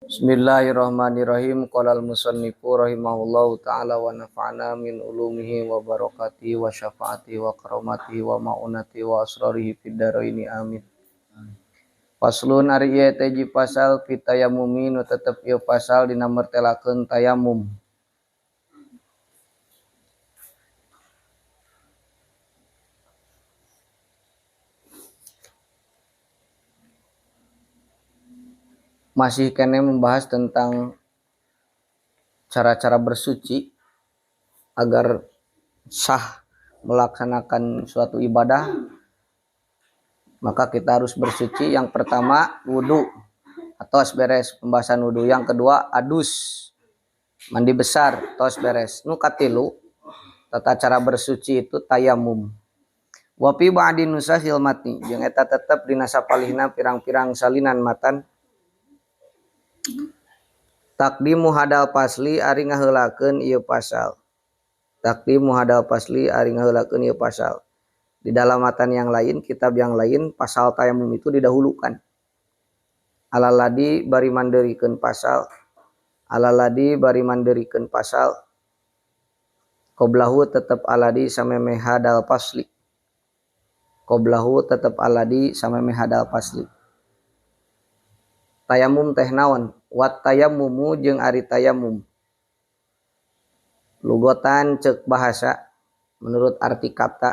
Bismillahirrahmanirrahim. Qala al-musannifu rahimahullahu ta'ala wa nafa'ana min ulumihi wa barakatihi wa syafaatihi wa karamatihi wa ma'unatihi wa asrarihi fid dharaini amin. Faslun ari ieu teh hiji pasal fi tayammumi nu tetep ieu pasal dina mertelakeun tayamum. Masih kene membahas tentang cara-cara bersuci agar sah melaksanakan suatu ibadah, maka kita harus bersuci. Yang pertama wudu atau beres pembahasan wudu. Yang kedua adus, mandi besar tos beres. Nu katilu tata cara bersuci itu tayamum. Wa fi ba'di nusahil matni jeung eta tetep dina sapalihna pirang-pirang salinan matan. Takdimu hadal pasli ari ngaheulakeun ieu pasal. Takdimu hadal pasli ari ngaheulakeun ieu pasal. Di dalam matan yang lain, kitab yang lain, pasal tayamum itu didahulukan. Alaladi bari manderikeun pasal. Alaladi bari manderikeun pasal. Qoblahu tetep aladi samemeh hadal pasli. Qoblahu tetep aladi samemeh hadal pasli. Tayamum teh naon? Wat tayammumu jeung ari tayamum. Lugotan ceuk bahasa menurut arti kata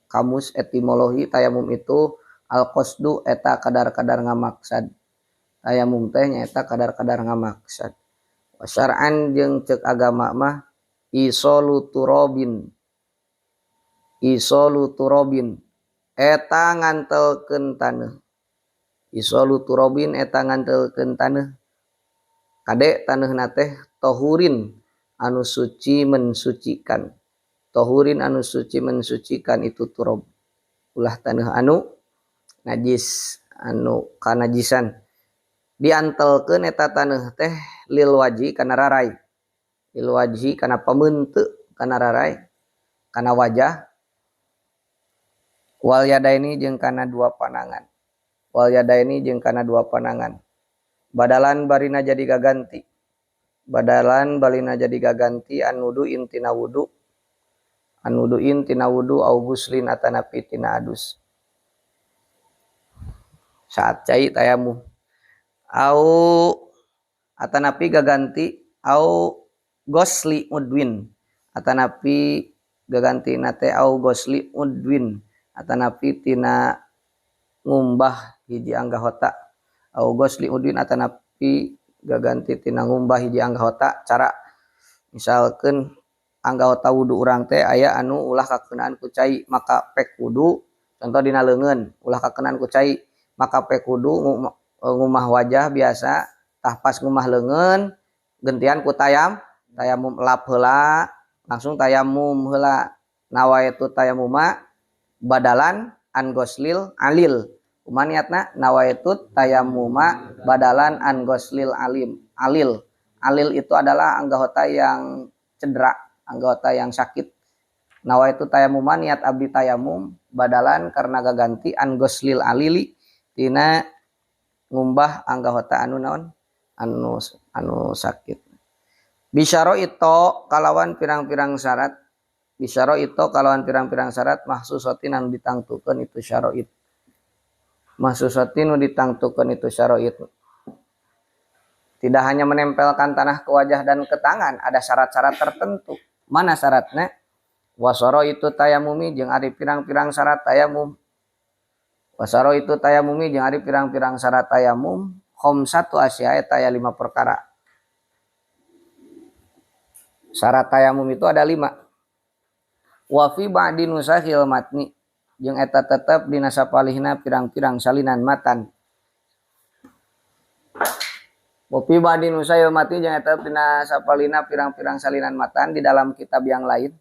kamus etimologi tayamum itu al-qasdu eta kadar-kadar ngamaksad. Tayamum teh nyaeta kadar-kadar ngamaksad. Wa syar'an jeung ceuk agama mah isolu turabin. Isolu turabin eta ngantelkeun taneuh. Isolu turabin eta ngantelkeun taneuh. Kade taneuhna teh tohurin anu suci mensucikan. Tohurin anu suci mensucikan itu turab. Ulah taneuh anu najis, anu kanajisan. Diantelkeun eta taneuh teh lil waji kana rarai. Lil waji kana pameunteuk kana rarai, kana wajah. Wal yadaini jeung kana dua panangan. Wal yadaini jeung kana dua panangan. Badalan barina jadi gaganti. Badalan balina jadi gaganti anuduin tina wudu. Anuduin tina wudu au guslin atanapi tina adus. Saat cai tayamum. Au atanapi gaganti au gosli udwin. Atanapi gaganti nate au gosli udwin. Atanapi tina ngumbah hiji anggahota. Au gosli udwin atanapi gaganti tina ngumbah hiji anggahota. Cara misalkeun anggahota wudu urang teh aya anu ulah kakenaan ku cai maka pek wudu, contoh dina leungeun ulah kakenaan ku cai maka pek wudu ngumah wajah biasa, tah pas ngumah leungeun gentian ku tayamum lap heula, langsung tayamum heula. Nawaitu tayamuma badalan an goslil alil. Kumaha niatna? Nawaitu tayamuma badalan an goslil alim. Alil. Alil itu adalah anggota yang cedera, anggota yang sakit. Nawaitu tayamuma niat abdi tayamum badalan karena gaganti an goslil alili tina ngumbah anggota anu naon? Anu sakit. Bisyaro itu kalawan pirang-pirang syarat. Bisyaro itu kalawan pirang-pirang syarat mahsusatin anu ditangtukeun itu syara'id. Mahsusatin nu ditangtukeun itu syara'id. Tidak hanya menempelkan tanah ke wajah dan ke tangan, ada syarat-syarat tertentu. Mana syaratnya? Wasaro itu tayamumi jeung ari pirang-pirang syarat tayamum. Wasaro itu tayamumi jeung ari pirang-pirang syarat tayamum. Khamsatu asya eta aya 5 perkara. Syarat tayamum itu ada 5. Wa fi ba'di nusahil matni jeung eta tetep dina sapalihna pirang-pirang salinan matan. Wa fi ba'di nusahil matni jeung eta dina sapalihna pirang-pirang salinan matan di dalam kitab yang lain.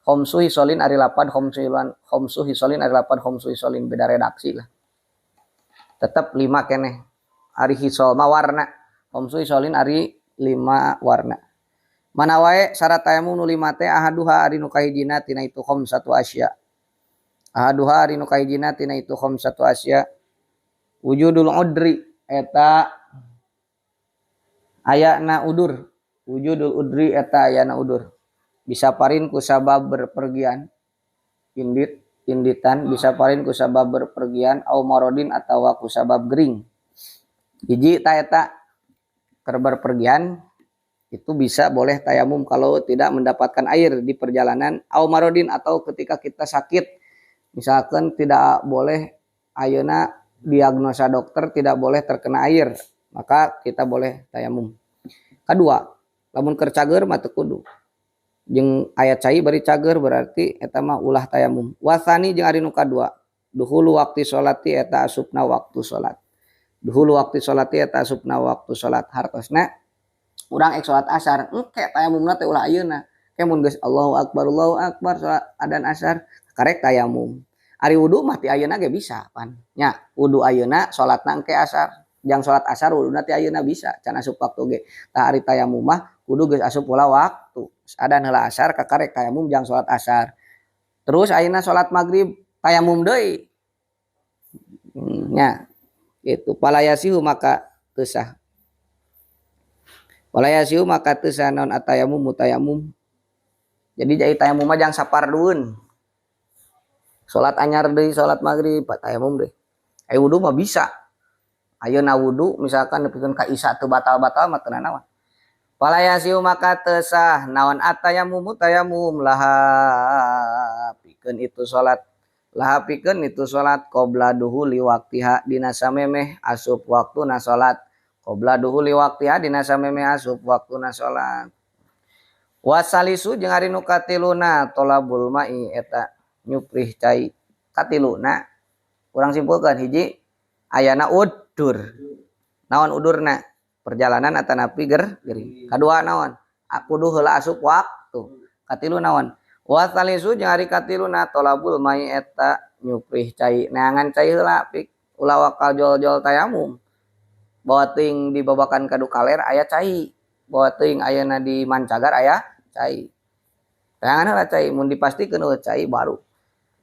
Khamsu hisolin ari lapan khamsu hilan, khamsu hisolin ari lapan khamsu hisolin beda redaksi lah. Tetep 5 keneh. Ari hisol mah warna. Khamsu hisolin ari 5 warna. Mana wae syarat tayamum nu 5 teh ahaduha ari nu kahijina tina itu khamsatu asya. Ahaduha ari nu kahijina tina itu khamsatu asya. Wujudul udri eta Ayana udur, wujudul udri eta ayana udur. Bisafarin ku sabab berpergian, indit inditan bisafarin ku sabab berpergian au marodin atawa ku sabab gering. Hiji ta eta keur berpergian itu bisa boleh tayamum kalau tidak mendapatkan air di perjalanan, au marodin atau ketika kita sakit, misalkan tidak boleh ayeuna diagnosa dokter tidak boleh terkena air, maka kita boleh tayamum. Kedua, lamun keur cager mah teu kudu. Jeung aya cai bari cager berarti eta mah ulah tayamum. Wasani jeung ari nu kadua, duhulu waktu salati eta asupna waktu salat. Duhulu waktu salati eta asupna waktu salat, hartosna urang ek salat asar, engke tayamumna teh ulah ayeuna. Ke mun geus Allahu akbar Allahu akbar salat adan asar karek tayamum. Ari wudu mah ti ayeuna ge bisa pan. Nya, wudu ayeuna salatna engke asar. Jang salat asar wuduna ti ayeuna bisa can asup waktu ge. Tah ari tayamum mah kudu geus asup heula waktu. Adan heula asar kakarek tayamum jang salat asar. Terus ayeuna salat maghrib tayamum deui. Nya. Itu fala yasihu maka teu sah. Fala yasihu maka teu sah naon atayamum mutayamum. Jadi jadi tayamum mah jang sapardueun. Salat anyar deui salat maghrib tayamum deui. Ai wudu mah bisa. Ayeuna wudu misalkan nepikeun ka isya teu batal-batal mah teu nanaon. Fala yasihu maka teu sah naon atayamum mutayamum laha pikeun itu salat. Laha pikeun itu salat qabla duhuli waktiha dina samemeh asup waktuna salat. Qabla duhuli waktiha dina samemeh asup waktuna salat. Wasalisu jeung ari nu katiluna tolabul ma'i eta nyuprih cai. Katiluna urang simpulkeun hiji ayana udur. Naon udurna? Perjalanan atanapi gering. Kadua naon? Kudu heula asup waktu. Katilu naon? Wasalisu jeung ari katiluna tolabul ma'i eta nyuprih cai. Neangan cai heula pik ulah wakal jol-jol tayamum. Bawa teuing di babakan kadu kaler aya cai. Bawa teuing ayeuna di Mancagar aya cai. Neangan heula cai mun dipastikeun eueuh cai baru.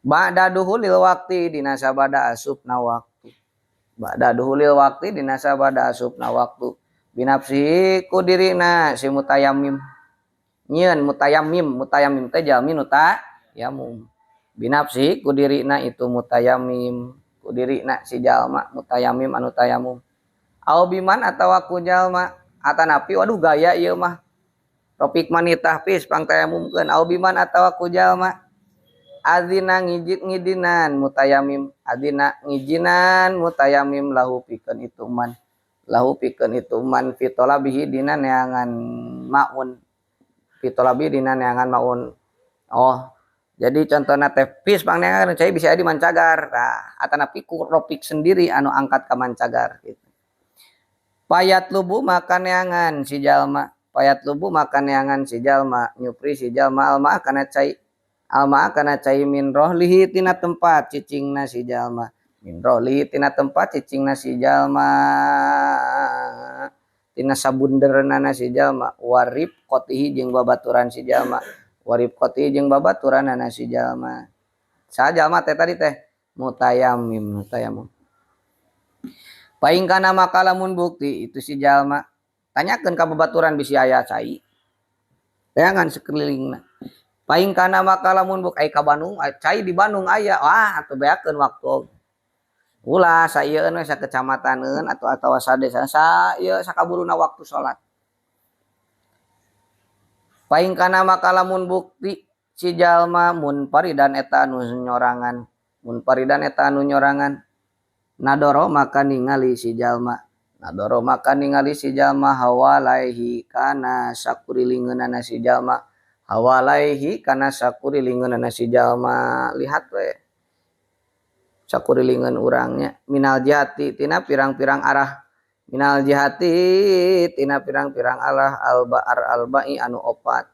Ba'da duhulil waqti dina sabada asupna waktu. Ba'da duhulil waqti dina sabada asupna waktu. Binafsihi ku dirina si mutayamim. Nyieun mutayamim, mutayamim teh jalmi nu tayamum. Binafsihi ku dirina itu mutayamim, ku dirina si jalma mutayamim anu tayamum. Au biman atawa ku jalma atanapi waduh gaya ieu mah. Topik manitah pis pang tayamumkeun au biman atawa ku jalma. Azina ngijit ngidinan mutayamim, azina ngijinan mutayamim lahu pikeun itu man. Lahu pikeun itu man fi tolabihi dina neangan maun. Fi tolabihi dina neangan maun. Oh, jadi contohna teh pis pang neangan cai bisa di Mancagar. Tah, atanapi ku ropik sendiri anu angkat ka Mancagar gitu. Payat lubu maka neangan si jalma, payat lubu maka neangan si jalma, nyupri si jalma alma kana cai. Alma kana cai min rohlihi tina tempat cicingna si jalma. Min rohlihi tina tempat cicingna si jalma. Tina sabundeurna si jalma warib qotihi jeung babaturan si jalma. Warib qotihi jeung babaturanna si jalma. Saha jalma teh tadi teh mutayamim, mutayamum. Paing kana maka lamun bukti itu si jalma tanyakeun ka babaturan bisi aya cai. Tayangan sekelilingna. Paing kana maka lamun buk ai ka Bandung, cai di Bandung aya, wah atuh beakeun waktu. Ulah saieun we sakecamataneun atau atawa sadesa sa ieu sakaburuna waktu salat. Paing kana maka lamun bukti si jalma munfaridan eta anu nyorangan, munfaridan eta anu nyorangan. Nadoro maka ningali si jalma, nadoro maka ningali si jalma hawalaihi kana sakurilingeunana si jalma. Hawalaihi kana sakurilingeunana si jalma, lihat we sakurilingeun urangnya minal jihati tina pirang-pirang arah, minal jihati tina pirang-pirang arah albaar albai anu opat,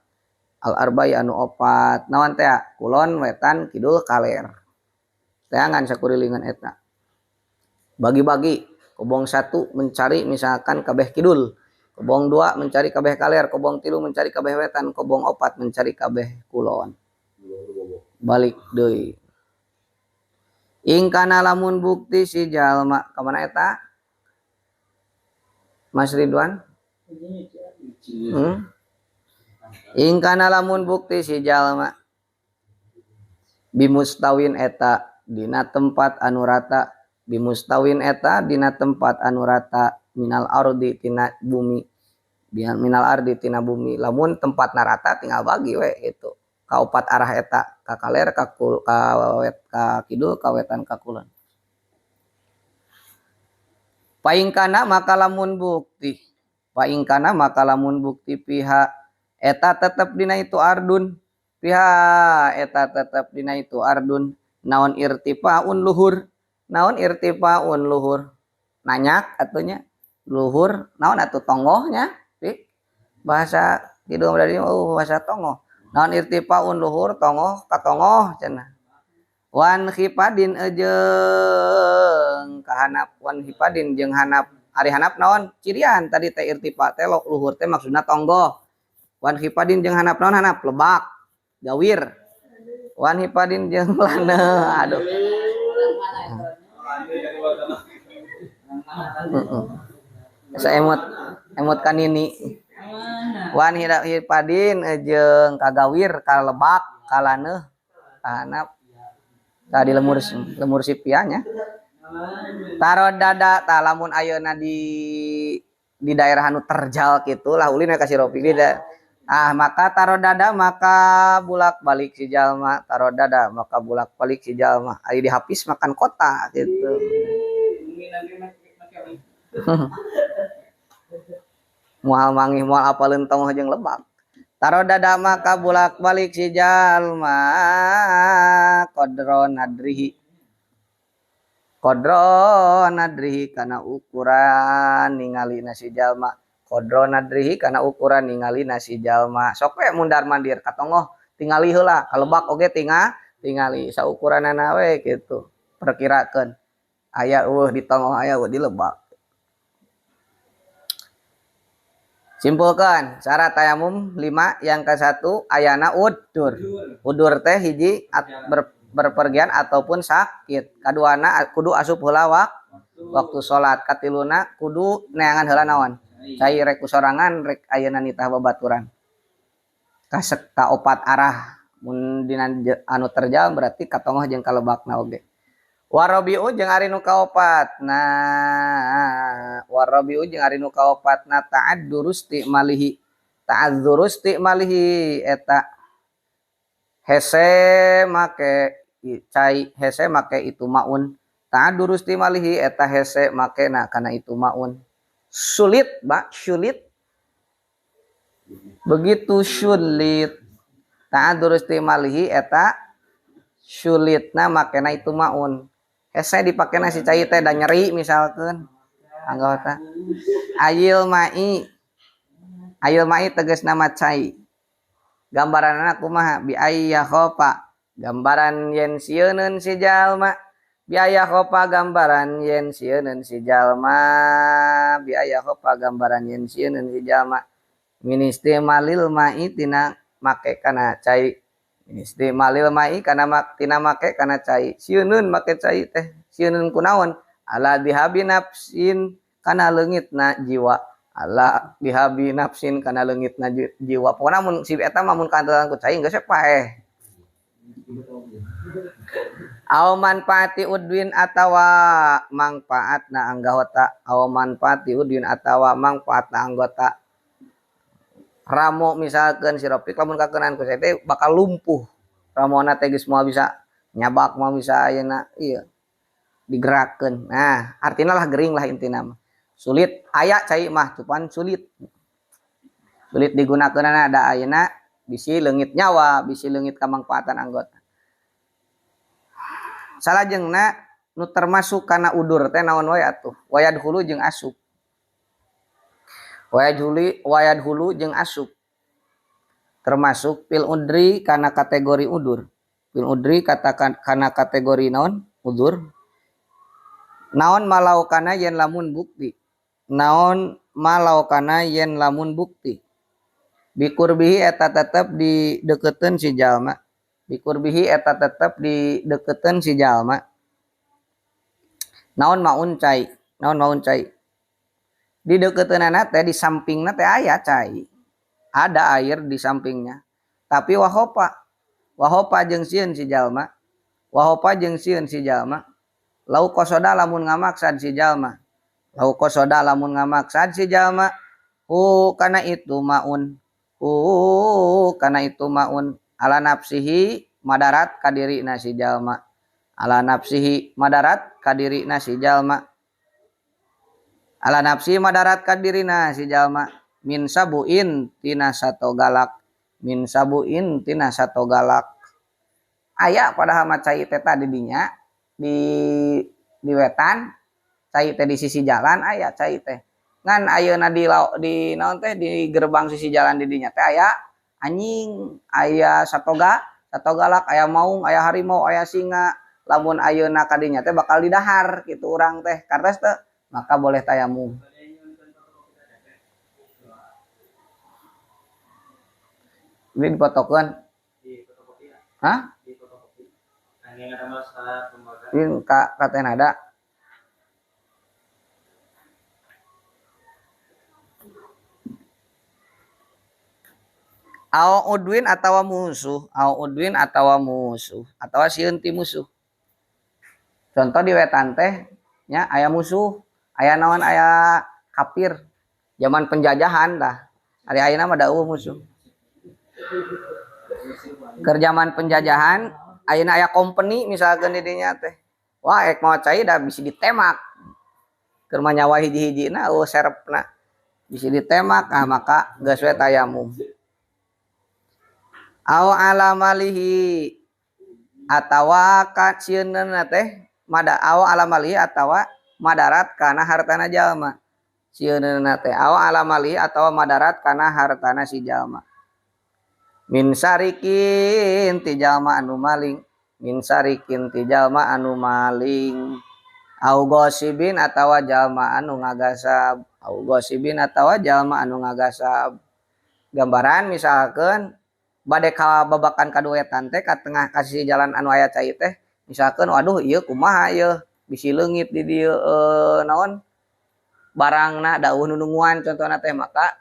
al arbai anu opat naon teh kulon wetan kidul kaler. Teangan sakurilingeun eta bagi-bagi kobong 1 mencari misalkan kabeh kidul, kobong 2 mencari kabeh kaler, kobong 3 mencari kabeh wetan, kobong 4 mencari kabeh kulon. Balik deui. Ingkana lamun bukti si jalma ka mana eta? Mas Ridwan? Ingkana lamun bukti si jalma bimustawin eta dina tempat anu rata, bimustawin eta dina tempat anu rata minal ardi tina bumi, minal ardi tina bumi. Lamun tempat rata tinggal bagi we gitu ka opat arah eta, ka kaler, ka kul, ka wet, ka kidul, ka wetan, ka kulon. Paingkana maka lamun bukti, paingkana maka lamun bukti pihak eta tetep dina itu ardun, pihak eta tetep dina itu ardun naon irtifaun luhur, naon irtifaun luhur, nanyak atunya luhur naon atuh tonggohnya pi bahasa kidul dari oh bahasa tongoh, naon irtifaun luhur tongoh ka tongoh cenah. Wan khipadin jeung kahanap, wan khipadin jeung hanap, ari hanap naon cirian tadi teh irtifa teh luhur teh maksudna tonggoh. Wan khipadin jeung hanap naon hanap lebak gawir, wan hipadin jeung lane aduh. Saya emot emot kanini. Wan hipadin jeung kagawir kalebak kalaneuh kahanap tadi lemur lemur sipianya. Taro dada tah lamun ayeuna di daerah anu terjal kitu lah ulin we ka si Rofi di ah maka taro dada maka bulak-balik si jalma, taro dada maka bulak-balik si jalma ari dihapis makan kota gitu. Moal mangih moal apaleun tonggoh jeung lebak. Taro dada maka bulak-balik si jalma qadron nadrihi, qadron nadrihi kana ukuran ningalina si jalma, qadron nadrihi kana ukuran ningalina si jalma. Sok we mundar mandir ka tongoh tingali heula, ka lebak oge tingali saukuranana we kitu. Perkirakeun aya eueuh di tongoh aya eueuh di lebak. Simpulkan syarat tayamum 5 yang ke-1 ayana udur. Udur teh hiji berpergian ataupun sakit. Kaduana kudu asup heula waktu salat. Katiluna kudu neangan heula naon? Cai rek sorangan rek ayeuna nitah babaturan. Kasek ka opat arah. Mun dina anu terjal berarti ka tongoh jeung ka lebakna oge. Warabiu jeung ari nu kaopat. Nah, warabiu jeung ari nu kaopat na ta'adzurus malihi. Ta'adzurus malihi eta hese make cai, hese make itu maun. Ta'adzurus malihi eta hese make na kana itu maun. Sulit, Pak, sulit. Begitu sulit. Ta'adzurus malihi eta sulitna makena itu maun. Hese dipakena si cai teh da nyeri misalkeun anggota. Ayil mai. Ayil mai tegasna mah cai. Gambaranna kumaha? Bi ayya khofa. Gambaran yen sieuneun si jalma. Bi ayya khofa gambaran yen sieuneun si jalma. Bi ayya khofa gambaran yen sieuneun si jalma. Min istimalil mai tina make kana cai. Istimalil mai kana tina make kana cai. Sieuneun make cai teh sieuneun kunaon? Ala dihabi nafsin kana leungitna jiwa. Ala dihabi nafsin kana leungitna jiwa. Pokona mun si eta mah mun kantelan ku cai geus paeh. Au manfaati udwin atawa mangfaatna anggota. Au manfaati udwin atawa mangfaatna anggota. Ramo misalkan si Rofi lamun kakeunaan ku saya teh bakal lumpuh. Ramona teh geus moal bisa nyabak, moal bisa ayeuna ieu digerakkeun. Nah, artina lah gering lah intina mah. Sulit aya cai mah cuman sulit. Sulit digunakeunana da ayeuna bisi leungit nyawa, bisi leungit kamangfaatan anggota. Salajengna nu termasuk kana udur teh naon wae atuh? Wayadhulu jeung asup. Wayad hulu jeung asup termasuk fil udri kana kategori udur. Fil udri katakan kana kategori naon? Udur. Naon malau kana yen lamun bukti. Naon malau kana yen lamun bukti. Bikurbihi eta tetep dideketeun si jalma. Bikurbihi eta tetep dideketeun si jalma. Naon maun cai? Naon maun cai? Di deukeuteunnana teh di sampingna teh aya cai. Ada air di sampingnya. Tapi wahopa. Wahopa jeung sieun si jalma. Wahopa jeung sieun si jalma. Lau qasoda lamun ngamaksad si jalma. Lau qasoda lamun ngamaksad si jalma. Hu kana itu maun. Hu kana itu maun ala nafsihi madarat ka dirina si jalma. Ala nafsihi madarat ka dirina si jalma. Ala nafsi madarat ka dirina si jalma min sabuin tina sato galak. Min sabuin tina sato galak. Aya padahal mah cai teh tadi dinya di wetan cai teh di sisi jalan aya cai teh. Ngan ayeuna di naon teh di gerbang sisi jalan di dinya teh aya anjing, aya sato galak, aya maung, aya harimau, aya singa. Lamun ayeuna ka dinya teh bakal didahar kitu urang teh. Kartos teh maka boleh tayamum. Ini dipotokeun. Hah? Ini ka tenada. Au udwin atawa musuh, au udwin atawa musuh, atawa sieun ti musuh. Contoh di wetan teh nya aya musuh, aya naon aya kafir. Zaman penjajahan tah. Ari ayeuna mah da eueuh musuh. Keur zaman penjajahan ayeuna aya company misalkan di dinya teh. Wah, ek mawa cai da bisi ditemak. Keur mah nyawa hiji-hijina eueuh serepna. Bisi ditemak, ah maka geus we tayamum. Aw ala malihi atawa ka sieunna teh mada aw ala malihi atawa madarat kana hartana jalma. Sieunna teh aw ala malihi atawa madarat kana hartana si jalma. Min sarikin ti jalma anu maling, min sarikin ti jalma anu maling. Au gosibin atawa jalma anu ngagasab, au gosibin atawa jalma anu ngagasab. Gambaran misalkan bade ka babakan kaduetan teh ka tengah ka sisi jalan anu aya cai teh, misalkan waduh ieu kumaha ieu bisi leungit di dieu naon barangna dauh nununguan contohna teh maka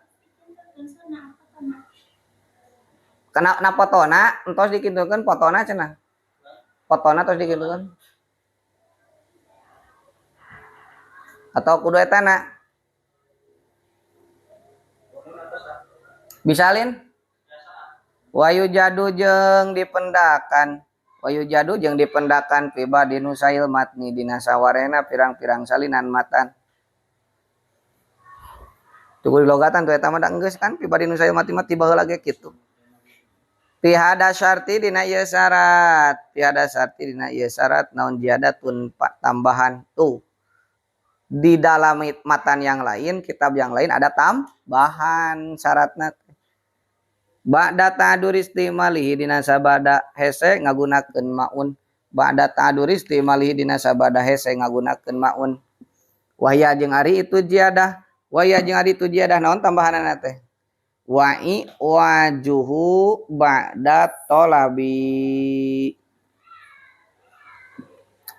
kena na potona entos dikintukeun potona cenah. Potona tos dikintukeun. Atau kudu etana. Bisalin wayu jadu jeung dipendakan. Wayu jadu jeung dipendakan pribadi nusail matni dina sawarena pirang-pirang salinan matan. Tuh dilogatan tuh eta mah da geus kan pribadi nusail mati mah tiba heula ge kitu. Pihada syarti dina ieu syarat, pihada syarti dina ieu syarat naon ziyadatun tambahan tuh. Di dalam matan yang lain, kitab yang lain ada tambahan syaratna. Ba'da ta'dur istimalihi dina sabada hese ngagunakeun maun. Ba'da ta'dur istimalihi dina sabada hese ngagunakeun maun. Wahya jeung ari itu ziyadah, wahya jeung ari itu ziyadah naon tambahanana teh? Wa'i wajuhu ba'da tolabi.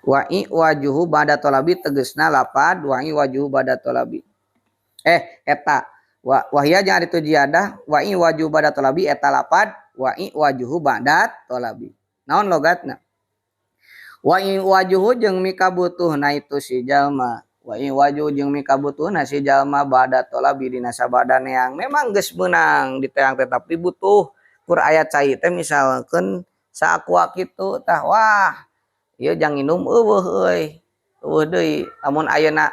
Wa'i wajuhu ba'da tolabi tegesna lapad wa'i wajuhu ba'da tolabi. Eta wahya jeung ari itu ziyadah wa'i wajuhu ba'da tolabi eta lapad wa'i wajuhu ba'da tolabi. Naon logatna? Wa'i wajuhu jeung mikabutuhna itu si jalma. Wa'i wajuhu jeung mikabutuhna si jalma ba'da tolabi dina sabada neang. Memang geus meunang diteang teh tapi butuh kur aya cai teh misalkeun saaqua kitu tah wah ieu jang nginum eueuh euy. Eueuh deui lamun ayeuna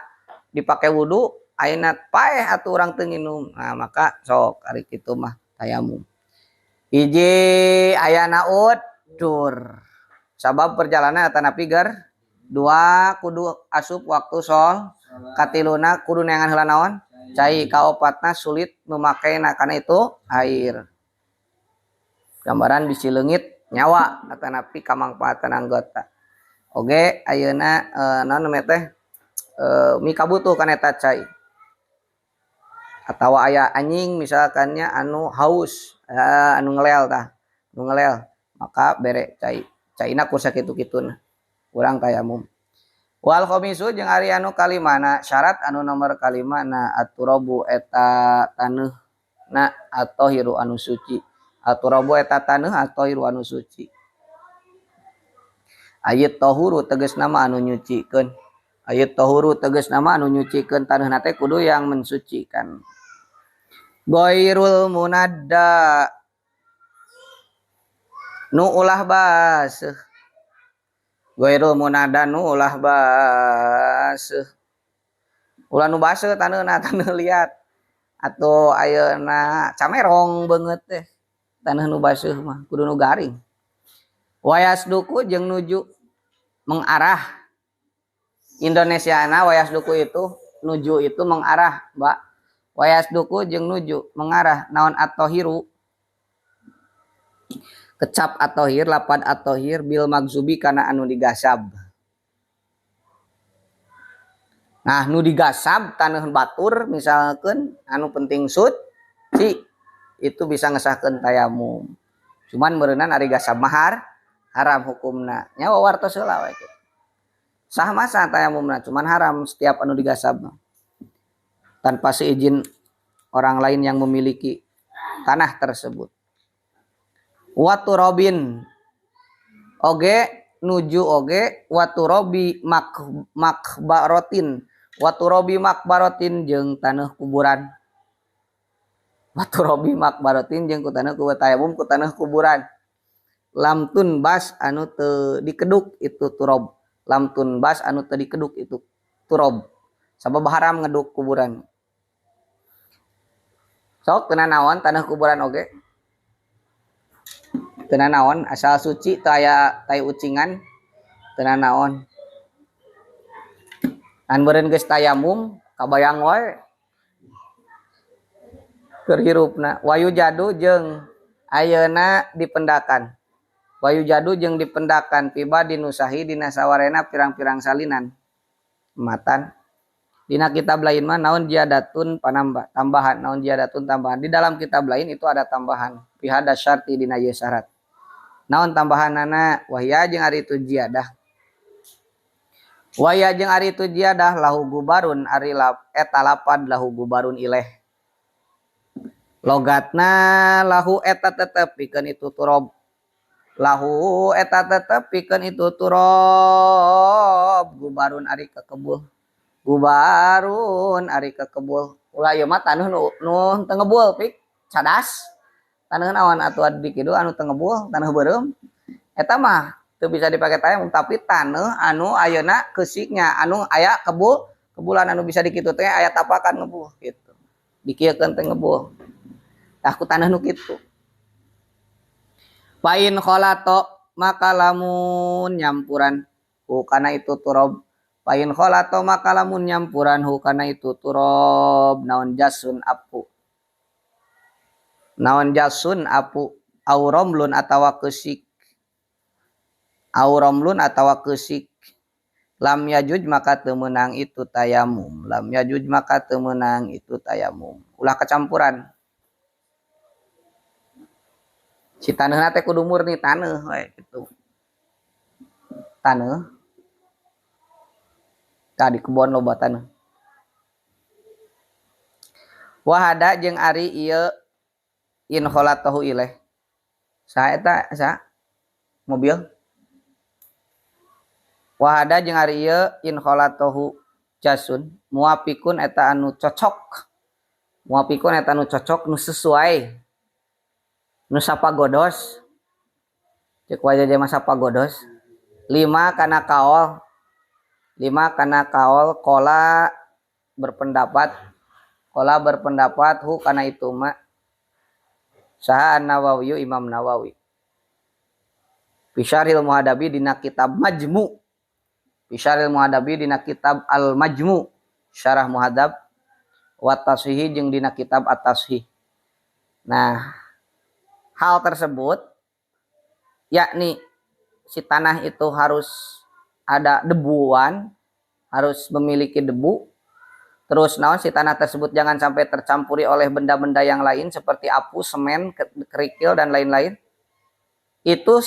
dipake wudu ayeuna paeh atuh urang teu nginum. Nah maka sok ari kitu mah tayamum. Hiji ayana udur. Sabab perjalanan atanapi ger dua kudu asup waktu sol katiluna kudu neangan heula naon cai kaopatna sulit memakainya karena itu air. Gambaran bisi leungit nyawa atanapi kamangpaatan anggota. Oge ayeuna naon namanya teh mikabutuh kana eta cai. Atawa aya anjing misalkannya anu haus, anu ngelel tah, anu ngelel maka bere cai. Caina ku sakitu-kituna. Urang tayamum. Wal khamisu jeung ari anu kalimana syarat anu nomor kalimana aturabu eta taneuh na at-tahiru anu suci. Aturabu eta taneuh at-tahiru anu suci. Ayat tahuru tegas nama anu nyucikeun. Ayat tahuru tegas nama anu nyucikeun taneuhna teh kudu yang mensucikan. Ghairul munadda nu ulah baseuh. Ghairul munadda nu ulah baseuh. Ulah nu baseuh taneuhna taneuh liat. Atau ayeuna camerong beungeut teh. Taneuh nu baseuh mah kudu nu garing. Wayasduku jeung nuju mengarah. Indonesiana wayasduku itu nuju itu mengarah, Mbak. Wayasduku jeung nuju mengarah naon at-tahiru. Kecap at-tahir lapad at-tahir bil magzubi kana anu digasab. Nah, nu digasab taneuh batur misalkeun anu penting suci itu bisa ngesahkeun tayamum. Cuman meureunnan ari gasab mahar haram hukumna. Nyawa wartos heula we kitu. Sah masa tayamumna cuman haram setiap anu digasab tanpa seizin orang lain yang memiliki tanah tersebut. Waturobin oge nuju oge waturobi makbarotin waturobi makbarotin jeung taneuh kuburan. Waturobi makbarotin jeung ku taneuh kuburan tayamum ku taneuh kuburan. Lamtun bas anu teu dikeduk itu turob. Lamtun bas anu teu dikeduk itu turob. Sabab haram ngeduk kuburan. Sok teu nanaon tanah kuburan oge. Teu nanaon asal suci teu aya tai ucingan teu nanaon. An beureun geus tayamum kabayang wae. Keur hirupna wayu jadu jeung ayeuna dipendakan. Wayu jadu jeung dipendakan piba dinusahi dina sawarena pirang-pirang salinan matan. Dina kitab lain mah naon jiadatun panambah tambahan naon jiadatun tambahan. Di dalam kitab lain itu ada tambahan pihada syarti dina ieu syarat. Naon tambahanana wahya jeung ari itu jiadah. Wahya jeung ari itu jiadah lahu gubarun ari eta lapad lahu gubarun ileh. Logatna lahu eta tetep pikeun itu turob. Lahu eta tetep pikeun itu turob gubarun ari kekebul. Gubarun ari kekebul. Ulah ieu mah taneuh nu teu ngebul pik cadas. Taneuh naon atuh di kidu anu teu ngebul, taneuh beureum. Eta mah teu bisa dipake tayamum tapi taneuh anu ayeuna keusiknya anu aya kebul, kebulan anu bisa dikitu teh aya tapakan ngebul gitu. Dikieukeun teh ngebul. Tah ku taneuh nu kitu. Pain kholato maka lamun nyampuran hu kana itu turob. Pain kholato maka lamun nyampuran hu kana itu turob naon jasun apu. Naon jasun apu auromlun atawa keusik. Auromlun atawa keusik. Lam yajuj maka teu meunang itu tayamum. Lam yajuj maka teu meunang itu tayamum. Ulah kecampuran. Si taneuhna teh kudu murni taneuh we kitu. Taneuh. Tah di kebon loba taneuh. Wahada jeung ari ieu in khalatahu ilaih. Saha eta saha? Mobil. Wahada jeung ari ieu in khalatahu jasun muafikun eta anu cocok. Muafikun eta anu cocok nu sesuai. Nu sapagodos. Cek wae mah sapagodos. 5 kana kaol. 5 kana kaol kola berpendapat. Kola berpendapat hu kana itu ma. Saha An-Nawawi Imam Nawawi. Fi Syarhil Muhadabi dina kitab Majmu. Fi Syarhil Muhadabi dina kitab Al-Majmu Syarah Muhadab wa Tashih jeung dina kitab At-Tashih. Nah, hal tersebut yakni si tanah itu harus ada debuan, harus memiliki debu. Terus naon si tanah tersebut jangan sampai tercampuri oleh benda-benda yang lain seperti apu, semen, kerikil dan lain-lain. Itu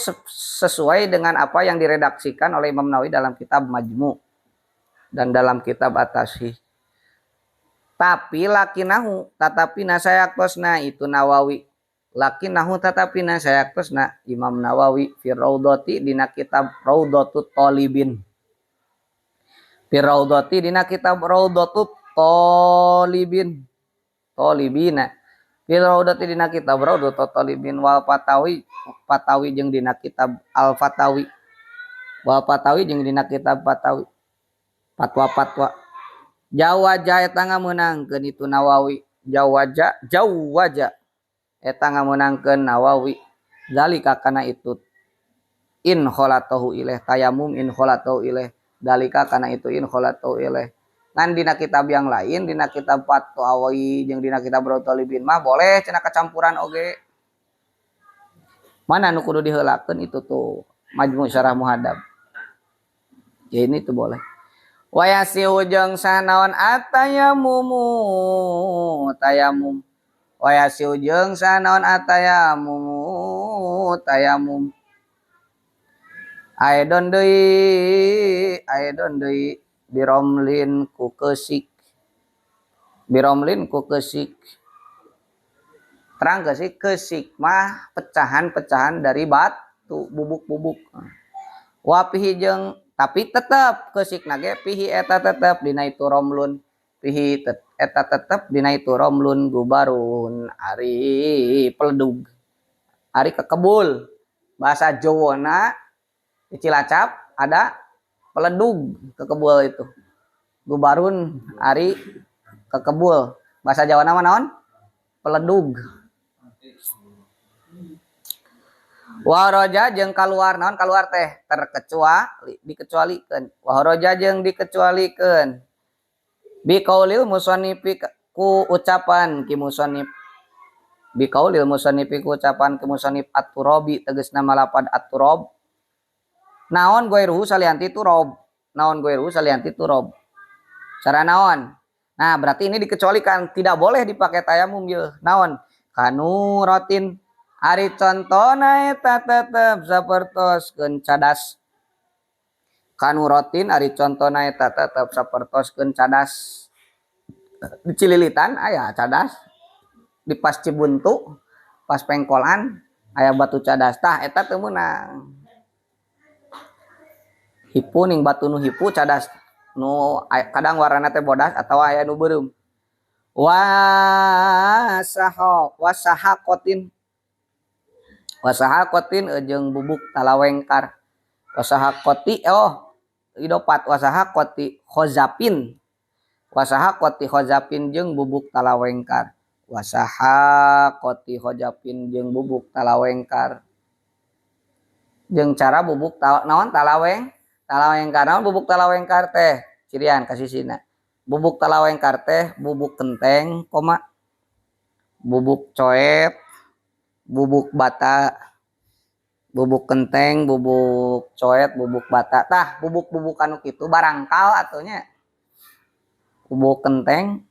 sesuai dengan apa yang diredaksikan oleh Imam Nawawi dalam kitab Majmu. Dan dalam kitab At-Tashih. Tapi lakinahu tatapina sayaktosna itu Nawawi. Lakinahu tatapina sayaktosna Imam Nawawi fi Raudhati dina kitab Raudhatut Talibin. Fi Raudhati dina kitab Raudhatut Talibin. Talibina. Fi Raudhati dina kitab Raudhatut Talibin wal Fatawi, Fatawi jeung dina kitab Al Fatawi. Wal Fatawi jeung dina kitab Fatawi. Fatwa-fatwa. Jawaja eta ngameunangkeun itu Nawawi. Jawaja, jawaja eta ngameunangkeun Nawawi. Zalika kana itu in khalatahu ilaih tayamum in khalatahu ilaih. Dalika kana itu in khalatahu ilaih. Ngan dina kitab yang lain, dina kitab Fatawi jeung dina kitab Raudhatul Talibin mah boleh cenah kacampuran oge. Mana nu kudu diheulakeun itu tuh Majmu' Syarah Muhadzab. Ya ini tuh boleh. Wayasihu jeung sanaon atayamumu tayamum. Wayasihu jeung sanaon atayamumu tayamum. Aidon deui biromlin ku keusik. Biromlin ku keusik. Terang geus sih, keusik mah pecahan-pecahan dari batu, bubuk-bubuk. Wapihi jeung tapi tetep keusik nage pihi eta tetep dina itu romlun. Pihi eta tetep dina itu romlun gubarun ari peledug. Ari kekebul. Bahasa Jawana di Cilacap ada peledug kekebul itu. Gubarun ari kekebul. Bahasa Jawana mah naon? Peledug. Waroja jeung kaluar naon kaluar teh terkecuali dikecualikeun. Waroja jeung dikecualikeun. Biqaulil musannifi ku ucapan ki musannif. Biqaulil musannifi ku ucapan ki musannif at-turabi tegasna malapad at-turab. Naon goiruhu salianti turab. Naon goiruhu salianti turab. Cara naon? Nah, berarti ini dikecualikan, tidak boleh dipakai tayamum ye. Naon? Kanuratin ari contona eta tetep sapertoskeun cadas. Kanuratin ari contona eta tetep sapertoskeun cadas. Di Cililitan aya cadas. Di pas Cibuntu, pas Pengkolan aya batu cadas. Tah eta teu meunang. Hipu ning batu nu hipu cadas nu kadang warnana teh bodas atawa aya nu beureum. Wasaha wasahakotin wasahakotin jeung bubuk talawengkar. Wasahakoti oh idopat wasahakoti khozapin. Wasahakoti khozapin jeung bubuk talawengkar. Wasahakoti khozapin jeung bubuk talawengkar. Jeung cara bubuk naon talaweng? Talawengkar naon bubuk talawengkar teh? Cirian kasisina. Bubuk talawengkar teh bubuk kenteng koma bubuk coet, bubuk bata, bubuk kenteng, bubuk coet, bubuk bata. Tah, bubuk-bubuk anu kitu barangkal atunya. Bubuk kenteng.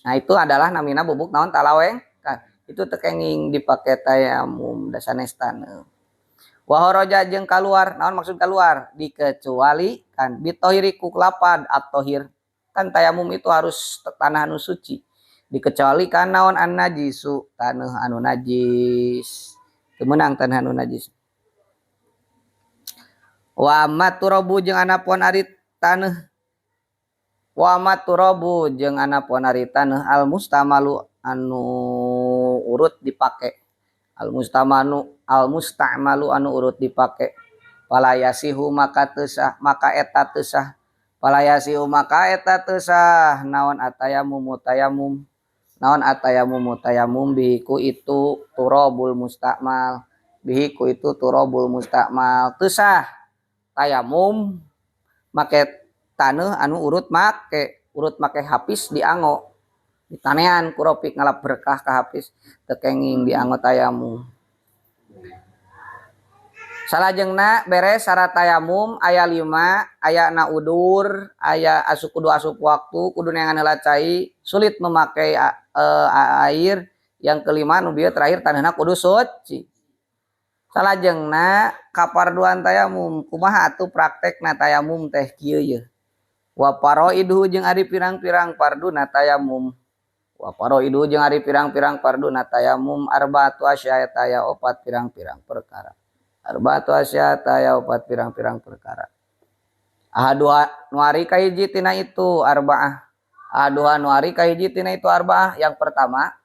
Nah, itu adalah namina bubuk naon talaweng. Nah, itu teu kenging dipake tayamum da sanes taneuh. Wa kharaja jeung kaluar, naon maksud kaluar? Dikecualikan bitohiri ku lapad at-tohir. Kan tayamum itu harus tanah anu suci. Dikecualikan naon an najisu, taneuh anu najis. Teu meunang tanah anu najis. Wa maturabu jeung anapun ari taneuh. Wa maturabu jeung anapun ari taneuh al mustamalu anu urut dipake. Al mustamanu al mustamalu anu urut dipake. Falayasihu maka teu sah, maka eta teu sah. Falayasihu maka eta teu sah naon atayamum tayamum. Naon atayamum tayamum bihiku itu turabul mustamal. Bihiku itu turabul mustamal. Teu sah tayamum make taneuh anu urut make hapis diango. Ditanean ku Ropik ngalap berkah ka hapis teu kenging diango tayamum. Salajengna beres syarat tayamum aya 5, aya na udur, aya asup kudu asup waktu, kudu neangan heula cai, sulit memakai air. Yang kelima nu bieu terakhir taneuhna kudu suci. Salajengna kaparduan tayamum, kumaha atuh praktekna tayamum teh kieu yeuh. Wa faraiduhu jeung ari pirang-pirang farduna tayamum. Wa faraiduhu jeung ari pirang-pirang farduna tayamum arba'atu asya eta aya opat pirang-pirang perkara. Arba'atu asya eta aya opat pirang-pirang perkara. Ahaduha nu ari kahiji tina itu arba'ah. Ahaduha nu ari kahiji tina itu arba'ah. Yang pertama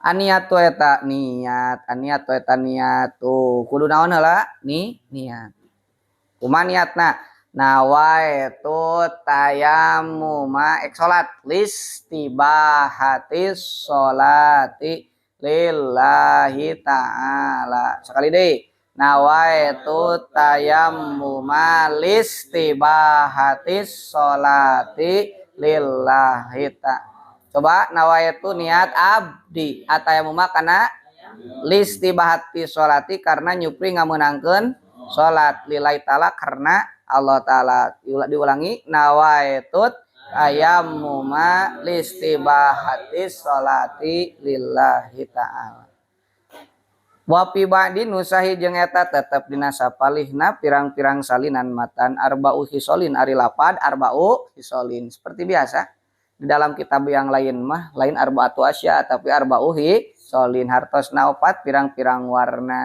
aniatu eta niat, aniatu eta niat tuh kudu naon heula? Ni niat. Kumaha niatna? Nawaitu tayammuma ek salat listibahatis sholati lillahi ta'ala. Sekali deui. Nawaitu tayammuma listibahatis sholati lillahi ta'ala. Coba nawaitu niat abdi atayamuma kana listibahati sholati karena nyupri ngameunangkeun salat lillahi ta'ala karena Allah ta'ala. Diulangi nawaitut tayammuma listibahati sholati lillahi ta'ala. Wa fi ba'di nusahi jeung eta tetep dina sapalihna pirang-pirang salinan matan arba'u hisolin ari lapad arba'u hisolin. Seperti biasa di dalam kitab yang lain mah lain arba'atu asya tapi arba'u hisolin hartosna opat pirang-pirang warna.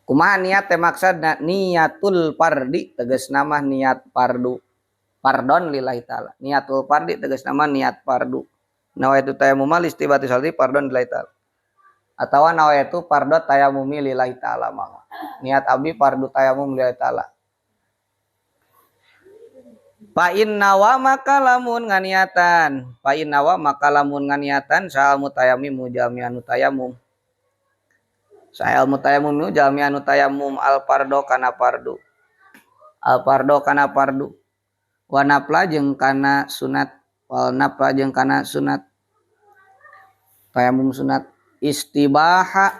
Kumaha niat teh maksudna niatul pardi tegasna mah niat pardu. Pardon lillahi ta'ala. Niatul pardi tegasna mah niat pardu. Nawaitu tayammum listibati sholati pardon lillahi ta'ala. Atawa nawaitu pardo tayammumi lillahi ta'ala mah. Niat abdi pardu tayammum lillahi ta'ala. Fa inna wa maka lamun nganiatan. Fa inna wa maka lamun nganiatan sal mutayammimu jami'an tayammum. Sa'al mutayammum jalmi anu tayammum al pardo kana pardu. Al pardo kana pardu. Wa nafla jeung kana sunat. Wal nafla jeung kana sunat. Tayammum sunat istibaha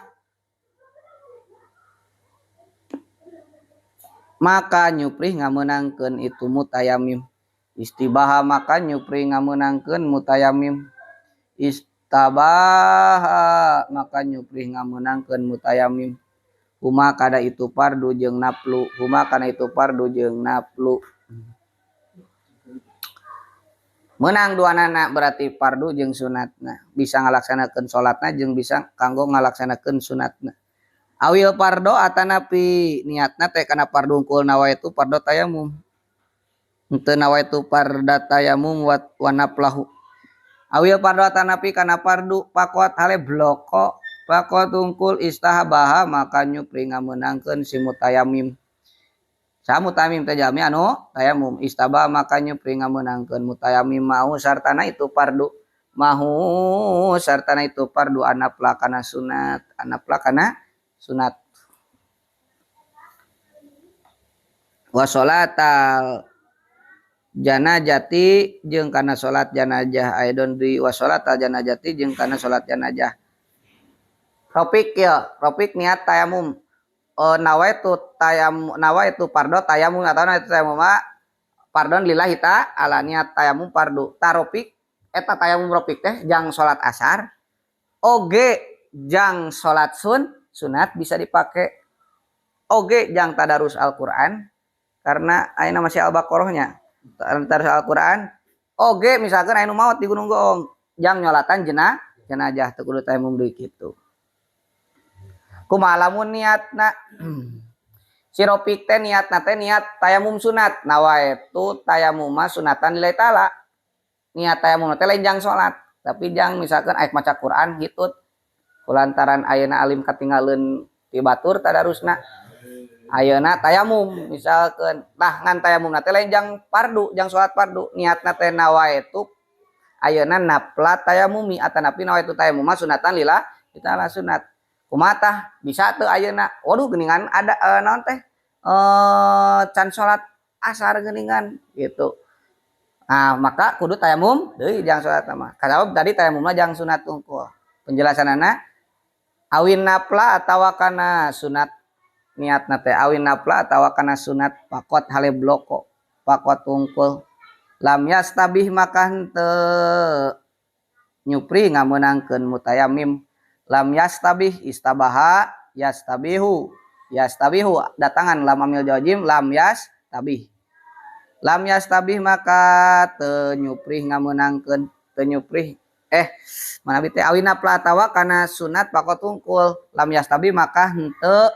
maka nyuprih ngameunangkeun itu mutayammim. Istibaha maka nyuprih ngameunangkeun mutayammim. Istabaha maka nyuprih ngameunangkeun mutayamim. Huma kada itu pardu jeung naflu, huma kana itu pardu jeung naflu. Meunang duanana berarti pardu jeung sunatna. Bisa ngalaksanakeun salatna jeung bisa kanggo ngalaksanakeun sunatna. Awil pardo atanapi niatna teh kana pardu unggul nawaitu pardo tayamum. Henteu nawaitu parda tayamum wa naflahu. Awil pardo atanapi kana pardu pakot hale bloko pakot tungkul istahabaha maka nyupri ngameunangkeun si mutayamim. Sa mutayamim teh jalmi anu tayamum istabah maka nyupri ngameunangkeun mutayamim mau sartana itu pardu mahu sartana itu pardu anapla kana sunat anapla kana sunat. Wa sholatal janajati jeung kana salat janajah aidon di wa sholatal janajati jeung kana salat janajah. Topik ya, topik niat tayamum. Nawaitu tayamum nawaitu pardo tayamum atau nawaitu tayamum pardon lillahi ta'ala niat tayamum pardu. Taropik eta tayamum ropik teh jang salat asar oge jang salat sunat bisa dipake. Oge jang tadarus Al-Qur'an karena ayeuna masih Al-Baqarahnya. Tadarus Al-Qur'an oge misalkan aya nu maot di Gunung Goong jang nyolatan jenazah teu kudu tayamum deui kitu. Kumaha lamun niatna si ropik teh niatna teh niat tayamum sunat nawaitu tayamuma sunatan lillahi ta'ala. Niat tayamum teh lain jang salat tapi jang misalkan aya maca Quran hitut kulantaran ayeuna alim katinggaleun ti batur tadarusna ayeuna tayamum misalkan tah ngan tayamumna teh lain jang pardu jang salat pardu niatna teh nawaitu ayeuna napla tayamumi atanapi nawaitu tayamuma sunatan lillahi ta'ala sunat. Kumaha tah bisa teu ayeuna waduh geuningan ada naon teh can salat asar geuningan gitu. Nah maka kudu tayamum deui jang salat mah. Kasabab tadi tayamumna jang sunat tungkul. Penjelasanana awin napla atawa kana sunat niatna teh awin napla atawa kana sunat pakot hale bloko pakot tungkul. Lam yastabih maka henteu nyupri ngameunangkeun mutayamim. Lam yastabih istabaha yastabihu. Yastabihu datangan lam amil jawajim lam yastabih. Lam yastabih maka teu nyuprih ngamenangkeun teu nyuprih manabi teh awina platawa kana sunat pakot tungkul lam yastabi maka henteu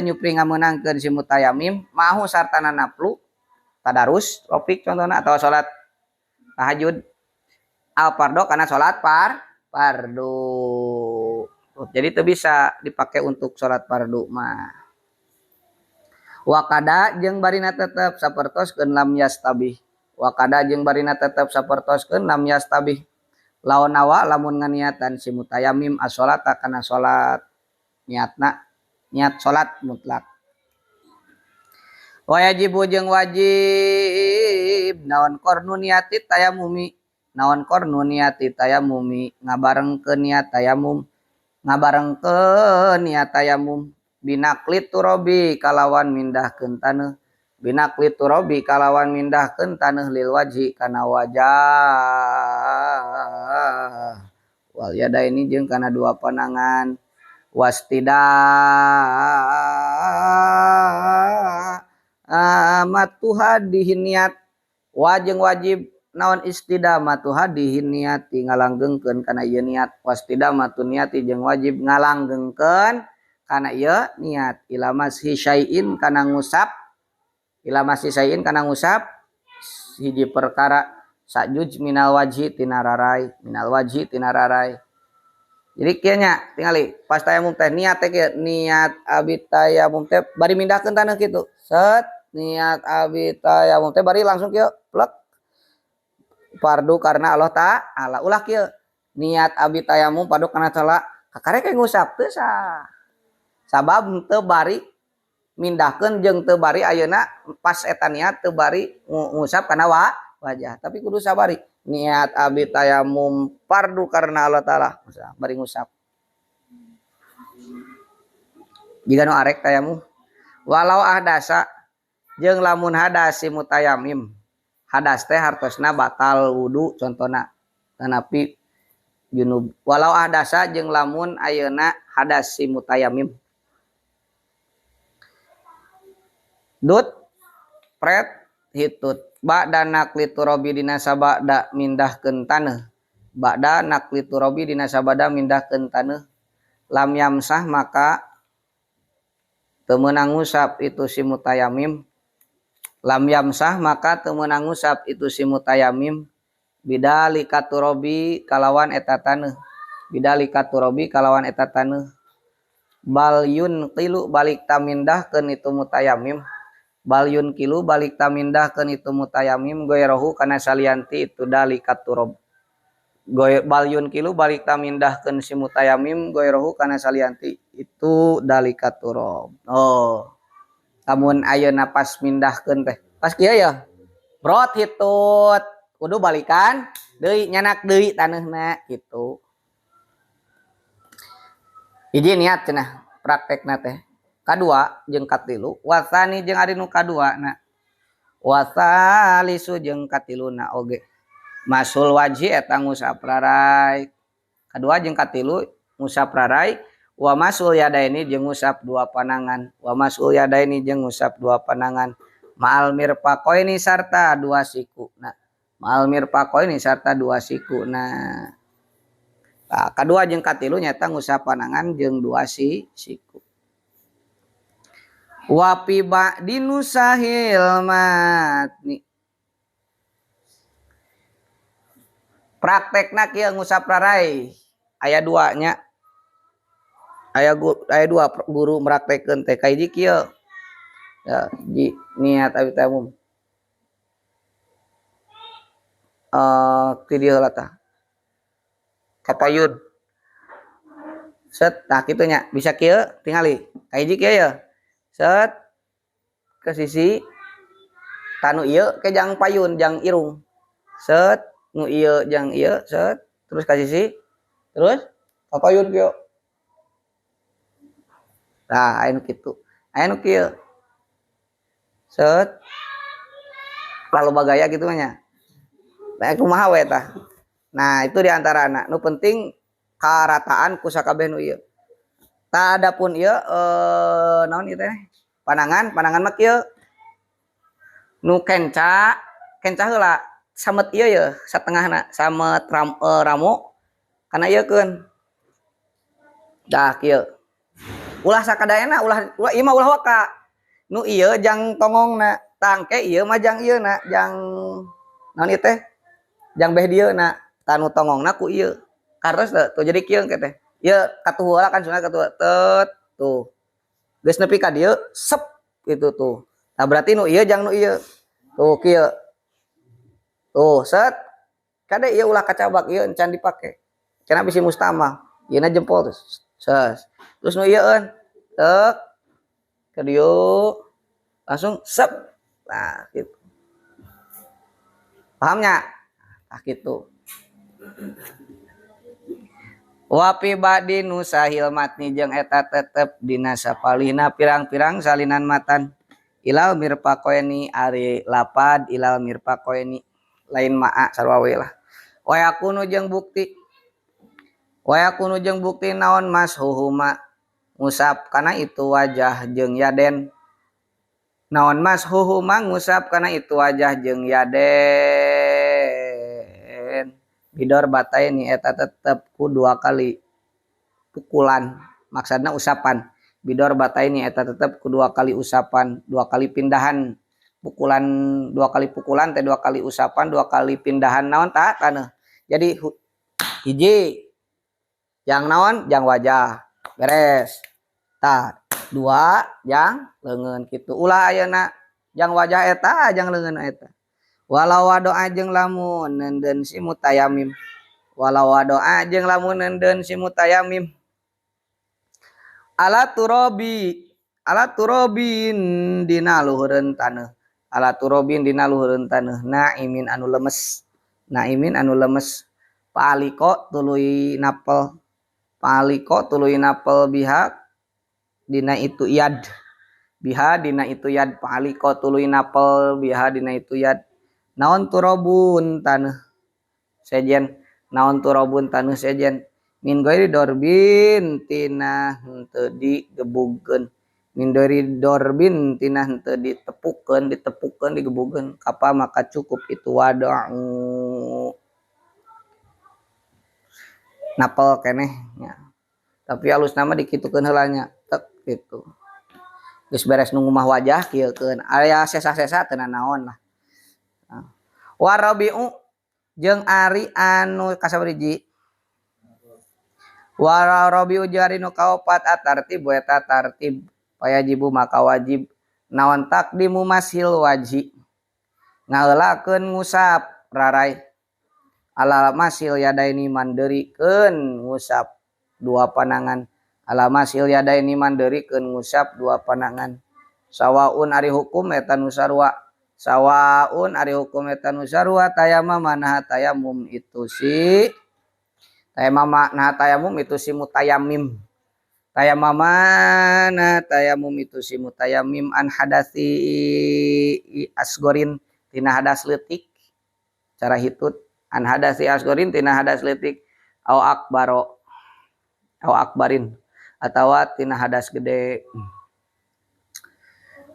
nyuprih ngamenangkeun si mutayamim mahu sartana naflu tadarus topik contohna atau salat tahajud al fardo kana salat fardu. Jadi itu bisa dipakai untuk salat fardu mah. Wakada jeung barina tetep sapertoskeun lam yastabih. Wakada jeung barina tetep sapertoskeun lam yastabih. Lawan nawa lamun nganiatan si mutayamim as-sholata kana salat niatna niat salat mutlak. Wajibu jeung wajib naon qarnu niati tayamumi naon qarnu niati tayamumi ngabarengkeun niat tayamum ngabarengkeun niat tayamum binaklit turabi kalawan mindahkeun taneuh binaklit turabi kalawan mindahkeun taneuh lil wajhi kana wajah wal yadaini jeung kana dua panangan wastida matuhadihin niat wajeng wajib naon istidamatu hadihin niati ngalanggengkeun kana ieu niat wastidamatu niati jeung wajib ngalanggengkeun kana ieu niat ila mashi syai'in kana ngusap ila masih sayin kana ngusap hiji perkara sajuj minal wajhi tina rarai minal wajhi tina rarai. Jadi kieu nya tingali pas tayamum teh niat teh kieu niat abi tayamum teh bari mindahkeun taneuh kitu set niat abi tayamum teh bari langsung kieu plek fardu karena Allah ta'ala ulah kieu niat abi tayamum fardu karena ta'ala kakarek ngusap teu sah sabab teu bari mindahkeun jeung teu bari ayeuna pas eta niat teu bari ngusap kana wajah tapi kudu sabari niat abi tayamum fardu karena Allah taala bari ngusap jiga nu arek tayamum walau ahdasa jeung lamun hadas si mutayamim hadas teh hartosna batal wudu contona tanapi junub walau ahdasa jeung lamun ayeuna hadas si mutayamim dut pret hitut ba'da naqli turabi dina sabada mindahkeun taneuh ba'da naqli turabi dina sabada mindahkeun taneuh lam yamsah maka teu meunang ngusap itu si mutayamim lam yamsah maka teu meunang ngusap itu si mutayamim bidalika turabi kalawan eta taneuh bidalika turabi kalawan eta taneuh bal yunqilu balik tamindahkeun itu mutayamim balyun kilu balik tamindahkeun itu mutayamim goyrohu kana salianti itu dalikat turab goy balyun kilu balik tamindahkeun si mutayamim goyrohu kana salianti itu dalikat turab. Oh lamun ayeuna pas mindahkeun teh pas kieu ya brot hitut kudu balikan deui nyanak deui taneuhna kitu hiji niat cenah praktekna teh kadua jeung katilu wasani jeung ari nu kadua na wasalisu jeung katiluna oge masul wajhi eta ngusap rarai kadua jeung katilu ngusap rarai wa masul yadaini jeung ngusap dua panangan wa masul yadaini jeung ngusap dua panangan ma'al mirfaqaini sarta dua siku na ma'al mirfaqaini sarta dua siku na. Nah, kadua jeung katilu nyata ngusap panangan jeung dua siku. Wapi ba'di nusahil matni praktekna kieu ngusap rarai aya dua nya aya dua guru meraktekeun teh kahiji kieu ya ji niat abi tayamum ti dieu heula tah kapayun set tah kitu nya bisa kieu tingali kahiji kieu ya set ke sisi tanu ieu ke jang payun jang irung set nu ieu jang ieu set terus ke sisi terus ka payun kieu tah aya nu kitu aya nu kieu set lalu bagaya kitu mah nya nah kumaha we tah. Nah itu di antarana nu penting Karataan ku sakabeh nu ieu. Tah adapun ieu naon ieu teh? Panangan, panangan mah kieu. Nu kenca, kenca heula samet ieu ye satengahna, samet ramo kana ieu keun. Dah kieu. Ulah sakadaena, ulah ulah ieu mah ulah waka. Nu ieu jang tongongna, tangke ieu mah jang ieu na, jang naon ieu teh? Jang beh dieu na, tah nu tongongna ku ieu. Kartos teu? Tuh jadi kieu engke teh. Ieu katuhu heula kan sunah katuhu tet tuh. Geus nepi ka dieu sep gitu tuh. Nah berarti nu ieu jang nu ieu. Tuh kieu. Tuh set. Kade ieu ulah kacabak ieu encan dipake. Cenah bisi mustamal. Ieuna jempol tuh. Ses. Terus nu ieu eun. Tek. Ka dieu. Langsung sep. Nah gitu. Paham nya? Nah gitu. Wapi ba'di nusahil matni jeung eta tetep dina sapalihna pirang-pirang salinan matan ilal mirfaqaini ari lapad ilal mirfaqaini lain ma'a sarua we lah. Wa yakunu jeung bukti wa yakunu jeung bukti naon mashuhuma ngusap kana itu wajah jeung yaden naon mashuhuma ngusap kana itu wajah jeung yaden bidor bataini eta tetep ku dua kali pukulan maksudna usapan bidor bataini eta tetep ku dua kali usapan dua kali pindahan pukulan dua kali pukulan teh dua kali usapan dua kali pindahan naon ta taneuh jadi hiji jang naon jang wajah beres tah dua jang leungeun kitu ulah ayeuna jang wajah eta jang leungeun eta walau wadoa jeung lamun neundeun si mutayamim walau wadoa jeung lamun neundeun si mutayamim ala turabi ala turabin dina luhureun taneuh ala turabin dina luhureun taneuh naimin anu lemes naimin anu lemes paaliko tuluy napel paaliko tuluy napel biha dina itu yad biha dina itu yad paaliko tuluy napel biha dina itu yad naon turabun taneuh sejen naon turabun taneuh sejen min ghairi dorbin tina henteu digebugkeun min ghairi dorbin tina henteu ditepukeun ditepukeun digebugkeun kapa maka cukup itu wada'u napel keneh nya tapi alusna mah dikitukeun heula nya tek kitu geus beres nu ngumah wajah kieukeun aya sesa-sesa teu nanaon lah. Warabi'u jeung ari anu kasabaraha warabi'u jeung ari nu kaopat atartib eta tartib payajibu maka wajib naon takdimu mashil wajhi ngaheulakeun ngusap rarai ala masil yadaini mandeurikeun ngusap dua panangan ala masil yadaini mandeurikeun ngusap dua panangan sawaun ari hukum eta nu sarua sawaun ari hukum eta nu sarua tayamama nah tayamum itu si tayamama nah tayamum itu si mutayamim tayamama nah tayamum itu si mutayamim an hadasi asgorin tina hadas leutik cara hitut an hadasi asgorin tina hadas leutik au akbaro au akbarin atawa tina hadas gede.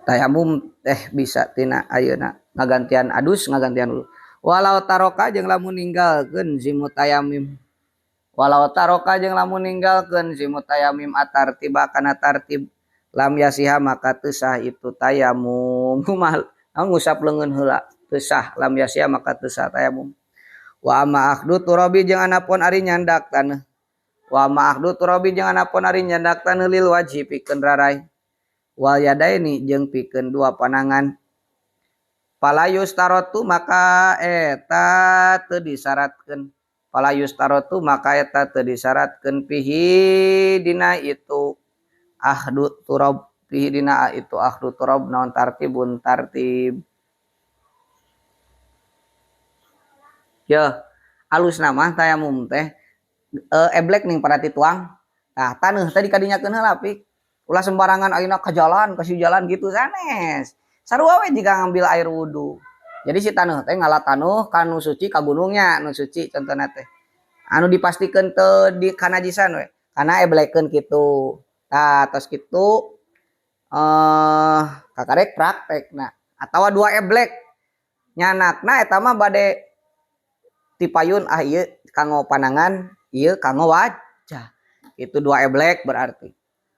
Tayamum teh bisa tina ayeuna ngagantian adus ngagantian dulu walau taroka jeung lamun ninggalkeun si mutayamim walau taroka jeung lamun ninggalkeun si mutayamim atartiba kana tartib lam yasiha maka teu sah itu tayamum kumaha ngusap leungeun heula teu sah lam yasiha maka teu sah tayamum wa amma akhdu turabi jeung anapun ari nyandak taneuh wa amma akhdu turabi jeung anapun ari nyandak taneuh lil wajhi pikeun rarai wal yadaini jeung pikeun dua panangan pala yustarotu maka eta teu disyaratkeun pala yustarotu maka eta teu disyaratkeun fihi dina itu ahdu turab fihi dina itu ahdu turab naon tartibun tartib ya alusna mah tayamum teh eblek ning parati tuang tah taneuh tadi kadinyakeun heula pik ulah sembarangan ayeuna ka jalan kasih jalan gitu sanes sarua we jika ngambil air wudu jadi si taneuh teh ngala taneuh ka nu suci ka gunungnya nu suci contohna teh Anu dipastikeun teu di kanajisan we. Kana eblekeun kitu. Tah tos kitu kakarek praktekna atawa dua eblek. Nyanakna eta mah bade tipayun ah ieu kanggo panangan, ieu kanggo wajah. Itu dua eblek berarti.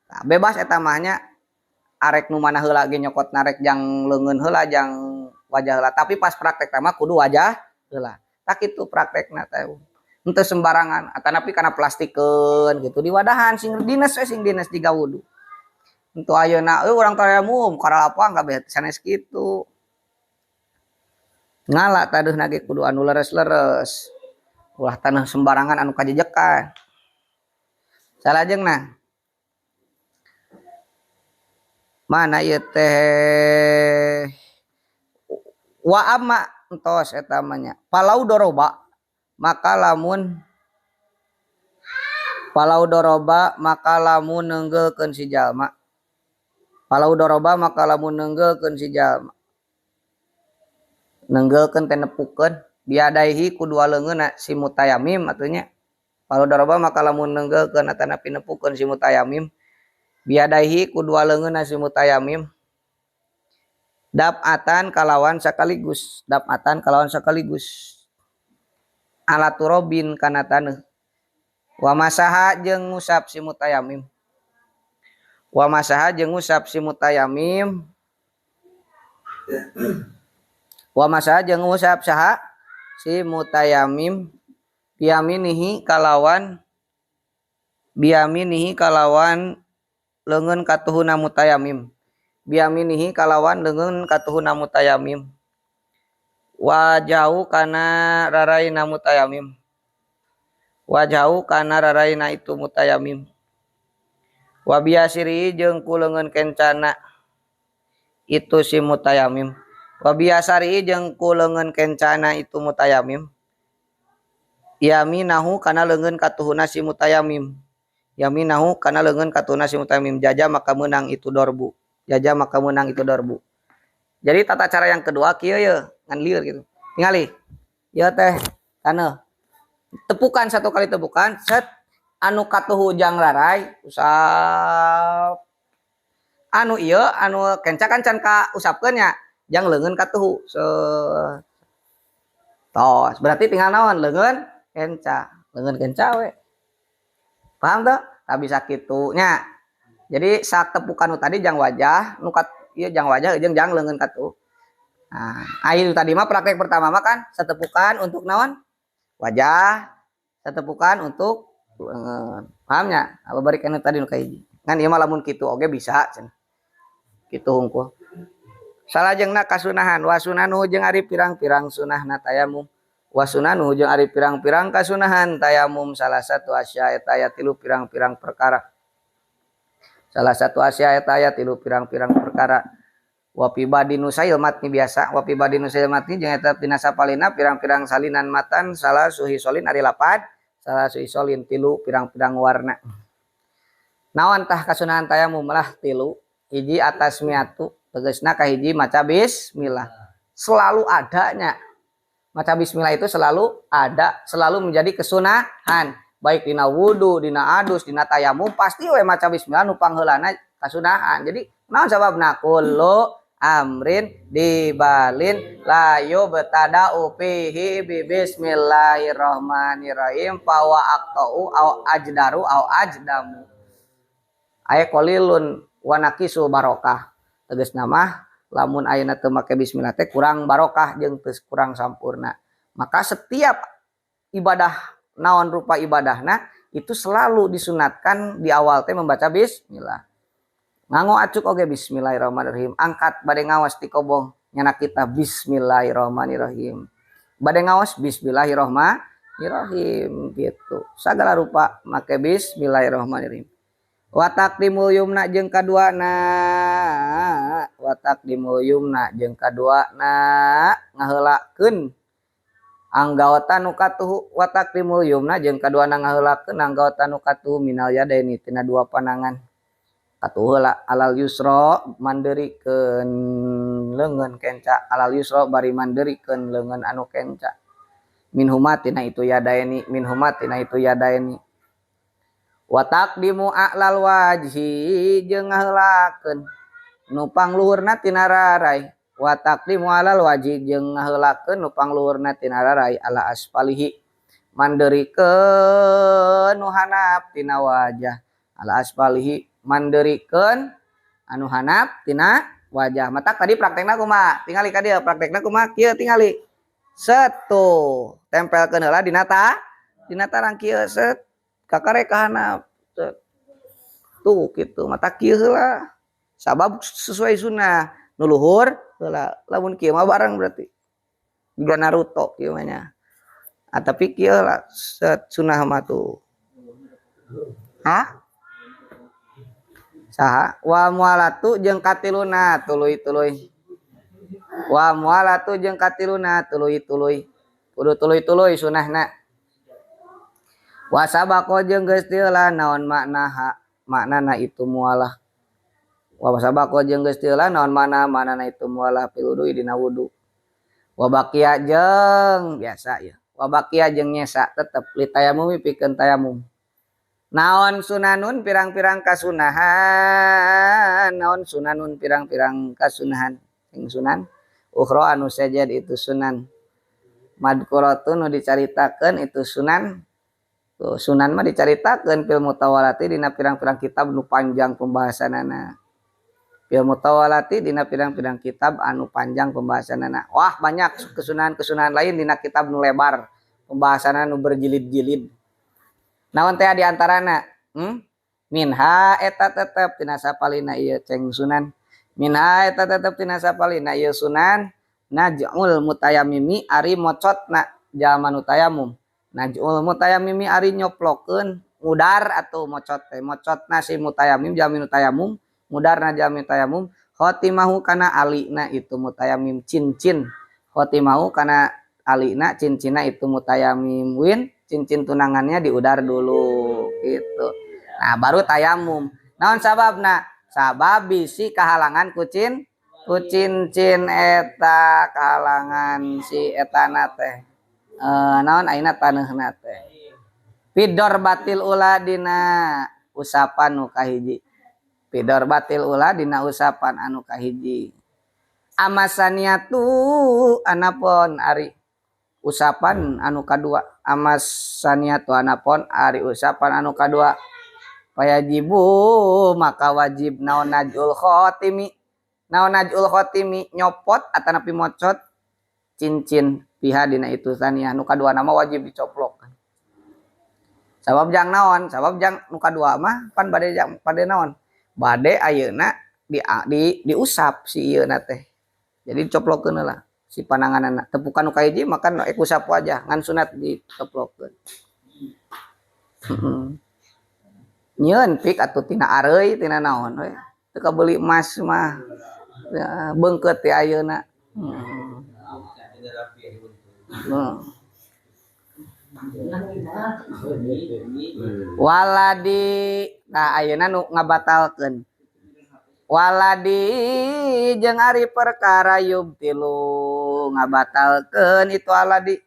Nah, bebas eta mah nya arek nu mana heula ge nyokot narek jang leungeun heula jang wajah heula, tapi pas praktek mah kudu wajah heula. Tah kitu praktekna teh. Henteu sembarangan atanapi kana plastikeun gitu diwadahan sing dines we sing dines jiga wudu. Henteu ayeuna euy urang tayamum karalapang kabeh sanes kitu. Ngala tadeuhna ge kudu anu leres-leres. Ulah taneuh sembarangan anu kajejekan. Salajengna mana ieu teh wa amma entos eta mah nya. Palau doroba maka lamun palau doroba maka lamun neunggeulkeun si jalma. Palau doroba maka lamun neunggeulkeun si jalma. Neunggeulkeun teh nepukeun biadaihi ku dua leungeunna si mutayamim atuh nya. Palau doroba maka lamun neunggeulkeun atanapi nepukeun si mutayamim biadaihi ku dua leungeunna si mutayamim dab'atan kalawan sakaligus, dab'atan kalawan sakaligus ala turobin kana taneuh. Wa masaha jeung ngusap si mutayamim. Wa masaha jeung ngusap si mutayamim. Wa masaha jeung ngusap saha si mutayamim biyaminihi kalawan biyaminihi kalawan leungeun katuhuna mutayamim. Biyaminihi kalawan leungeun katuhuna mutayamim. Wajau kana raraina mutayamim. Wajau kana raraina itu mutayamim. Wa biasiri jeung ku leungeun kencana itu si mutayamim. Wa biasari jeung ku leungeun kencana itu mutayamim. Yaminahu kana leungeun katuhuna si mutayamim. Yaminahu kana leungeun katuhuna si mutayamim. Jaja maka meunang itu dorbu. Jaja maka meunang itu dorbu. Jadi tata cara yang kedua kieu ye ngan lieur gitu. Tingali. Ieu teh taneuh. Tepukan satu kali tepukan set anu katuhu jang rarai usap. Anu ieu anu kenca kan can ka usapkeun nya jang leungeun katuhu. Set. Tos, berarti tinggal naon leungeun kenca. Leungeun kenca we. Paham teu? Tah bisa kitu nya. Jadi sak tepukan nu tadi jang wajah nu kat ieu jang wajah jeung jang leungeun katuhu. Nah, itu tadi mah praktek pertama mah kan setepukan untuk naon? Wajah, setepukan untuk leungeun. Paham nya? Apa bari kana tadi nu kahiji. Ngan ieu mah lamun kitu oge bisa cenah. Kitu hungkul. Salajengna kasunahan wasunanu jeung ari pirang-pirang sunahna tayamum. Wasunanu jeung ari pirang-pirang kasunahan tayamum salah satu asya eta aya tilu pirang-pirang perkara. Salah satu asya eta aya tilu pirang-pirang perkara. Wa fi badi nusail matni biasa, wa fi badi nusail matni jeung eta tina sapalina pirang-pirang salinan matan salah suhi solin ari lapad, salah suhi solin tilu pirang-pirang warna. Naon tah kasunahan tayamum lah tilu, hiji atas miatu, tegasna kahiji maca bismillah. Selalu adanya. Maca bismillah itu selalu ada, selalu menjadi kesunahan. Baik dina wudu, dina adus, dina tayamum pasti we maca bismillah nu pangheulana kasunahan. Jadi naon sababna kullu amrin dibalin la yubtada'u fihi bi bismillahirrahmanirrahim fa wa aqta'u au ajdaru au ajdamu. Aya qalilun wa naqisu barokah. Tegasna mah lamun ayeuna teu make bismillah teh kurang barokah jeung teu kurang sampurna. Maka setiap ibadah naon rupa ibadahna itu selalu disunatkan di awal teh membaca bismillah. Nganggo acuk oge bismillahirrahmanirrahim. Angkat bade ngawas ti kobong nyana kita bismillahirrahmanirrahim. Bade ngawas bismillahirrahmanirrahim gitu. Sagala rupa make bismillahirrahmanirrahim. Wa taqdimul yumna jeung kaduana, wa taqdimul yumna jeung kaduana ngaheulakeun anggota nu katuhu, wa taqdimul yumna jeung kaduana ngaheulakeun anggota nu katuhu minal yadaini tina dua panangan. Katuhu heula alal yusra mandeurikeun leungeun kenca, alal yusra bari mandeurikeun leungeun anu kenca. Minhuma tina itu yadaini, minhuma tina itu yadaini. Wa taqdimu a'lal wajhi jeung ngaheulakeun nu pangluhurna tina rarai. Wa taqdimu alal wajhi jeung ngaheulakeun nu pangluhurna tina rarai ala asfalihi manderikeun nu handap tina wajah. Ala asfalihi manderikeun anu handap tina wajah. Matak tadi praktekna kumaha? Tingali ka dieu praktekna kumaha? Kieu tingali. Set tuh, tempelkeun heula dina dina tarang kieu set kakare ka handap. Set. Tuh kitu, matak kieu heula. Sabab sesuai sunnah nu luhur heula. Lamun kieu mah bareng berarti. Jiga Naruto kieu mah nya. Ah, tapi kieu lah set sunnah mah tuh. Hah? Saha? Wa mualatu jeung katiluna tuluy-tuluy. Wa mualatu jeung katiluna tuluy-tuluy. Kudu tuluy-tuluy sunahna. Wa sabaqo jeung geus teu naon maknaha, maknana itu mualah. Wa sabaqo jeung geus teu naon makna, maknana itu mualah fil wudu dina wudu. Wa baqiya jeung biasa ya. Wa baqiya jeung nyesa tetep litayamumi pikeun tayamum. Naon sunanun pirang-pirang kasunahan, naon sunanun pirang-pirang kasunahan. Sing sunan ukhra anu sejen itu sunan. Madkuratun nu dicaritakeun itu sunan. Tuh, sunan mah dicaritakeun fil mutawalati dina pirang-pirang kitab nu panjang pembahasanana. Fil mutawalati dina pirang-pirang kitab anu panjang pembahasanana. Wah, banyak kesunahan-kesunahan lain dina kitab nu lebar, pembahasanana nu berjilid-jilid. Naon teh di antarana? Minha eta tetep tina sapalina ieu ceng sunan. Minha eta tetep tina sapalina ieu sunan naj'ul mutayamimi ari mocotna jalma nu tayamum. Naj'ul mutayamimi ari nyoplokeun mudar atau mocot teh mocotna si mutayamim jalmi nu tayamum, mudarna jalmi tayamum khotimahu kana alina itu mutayamim cincin. Khotimahu kana alina cincinna itu mutayamim win cincin tunangannya diudar dulu gitu. Nah, baru tayamum. Naon sababna? Sabab bisi kahalangan kucin ku cincin eta kahalangan si etana teh. Naon ayeuna taneuhna teh. Fidor batil ula dina usapan nu kahiji. Fidor batil ula dina usapan anu kahiji. Amasaniatu anapon ari usapan anu kadua. Amasaniatu anapon ari usapan anu kadua. Fayajibu maka wajib naon najul khotimi. Naon najul khotimi nyopot atanapi mocot cincin piha dina itu saniah nu kadua nama wajib dicoplok. Sabab jang naon? Sabab jang nu kadua mah pan bade jang bade naon? Bade ayeuna di diusap si ieuna teh. Jadi dicoplokeun heula si pananganana. Tepukan nu kahiji maka nu usap wajah ngan sunat dicoplokeun. Heeh. Nyeun pik atuh tina areuy tina naon we. Teu kabeuli emas mah. Ya, beungkeut ti ayeuna. Heeh. Waladi nah ayeuna nu ngabatalkeun. Waladi jeung ari perkara yubtilu ngabatalkeun itu aladi.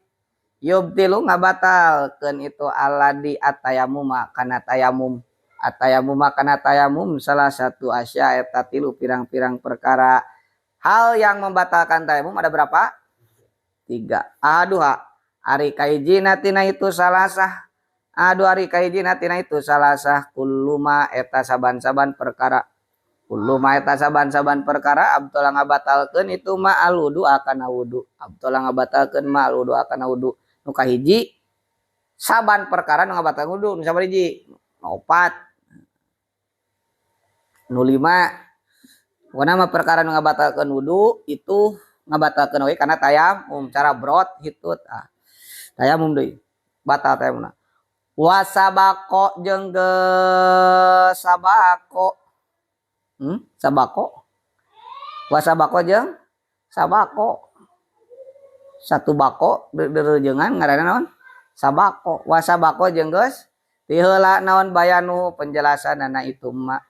Yubtilu ngabatalkeun itu aladi atayamuma kana tayamum. Atayamuma kana tayamum salah satu asya eta tilu pirang-pirang perkara. Hal yang membatalkan tayamum ada berapa? 3. Aduha ari kahijina tina itu salasah. Aduh ari kahijina tina itu salasah kulluma eta saban-saban perkara. Kulluma eta saban-saban perkara abtala ngabatalkeun itu ma aludu akana wudu. Abtala ngabatalkeun ma aludu akana wudu. Nu kahiji saban perkara nu ngabatalkeun wudu nu sabar hiji. Nu 4. Nu 5. Pokona mah perkara nu ngabatalkeun wudu itu ngabatalkeun we kana tayamum cara brot hitut ah. Tayamum deui. Batal tayamumna. Wasabaqo jeung geus sabaqo. Sabako. Wasabako jeung sabako. Satu bako derejengan ngaranna naon? Sabako. Wasabako jeung geus tiheula naon bayanu penjelasanana itu ma.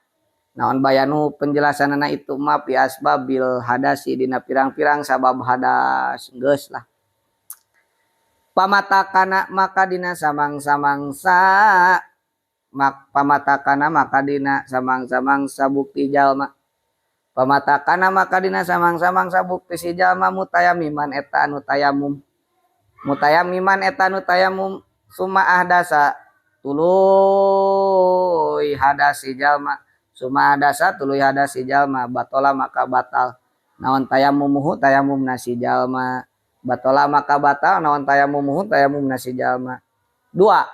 Naon bayanu penjelasanana itu ma fi asbabil hadasi dina pirang-pirang sabab hadas geus lah. Pamatakana maka dina samang-samangsa pamatakana maka dina samang-samangsa bukti jalma. Pamatakana maka dina samang-samangsa bukti si jalma mutayamiman eta anu tayamum. Mutayamiman eta anu tayamum summa ahdasa tuluy hadas si jalma. Summa ahdasa tuluy hadas si jalma batola maka batal. Naon tayamumuhu tayamumna si jalma. Batola maka batal naon tayamumuhu tayamumna si jalma. Dua.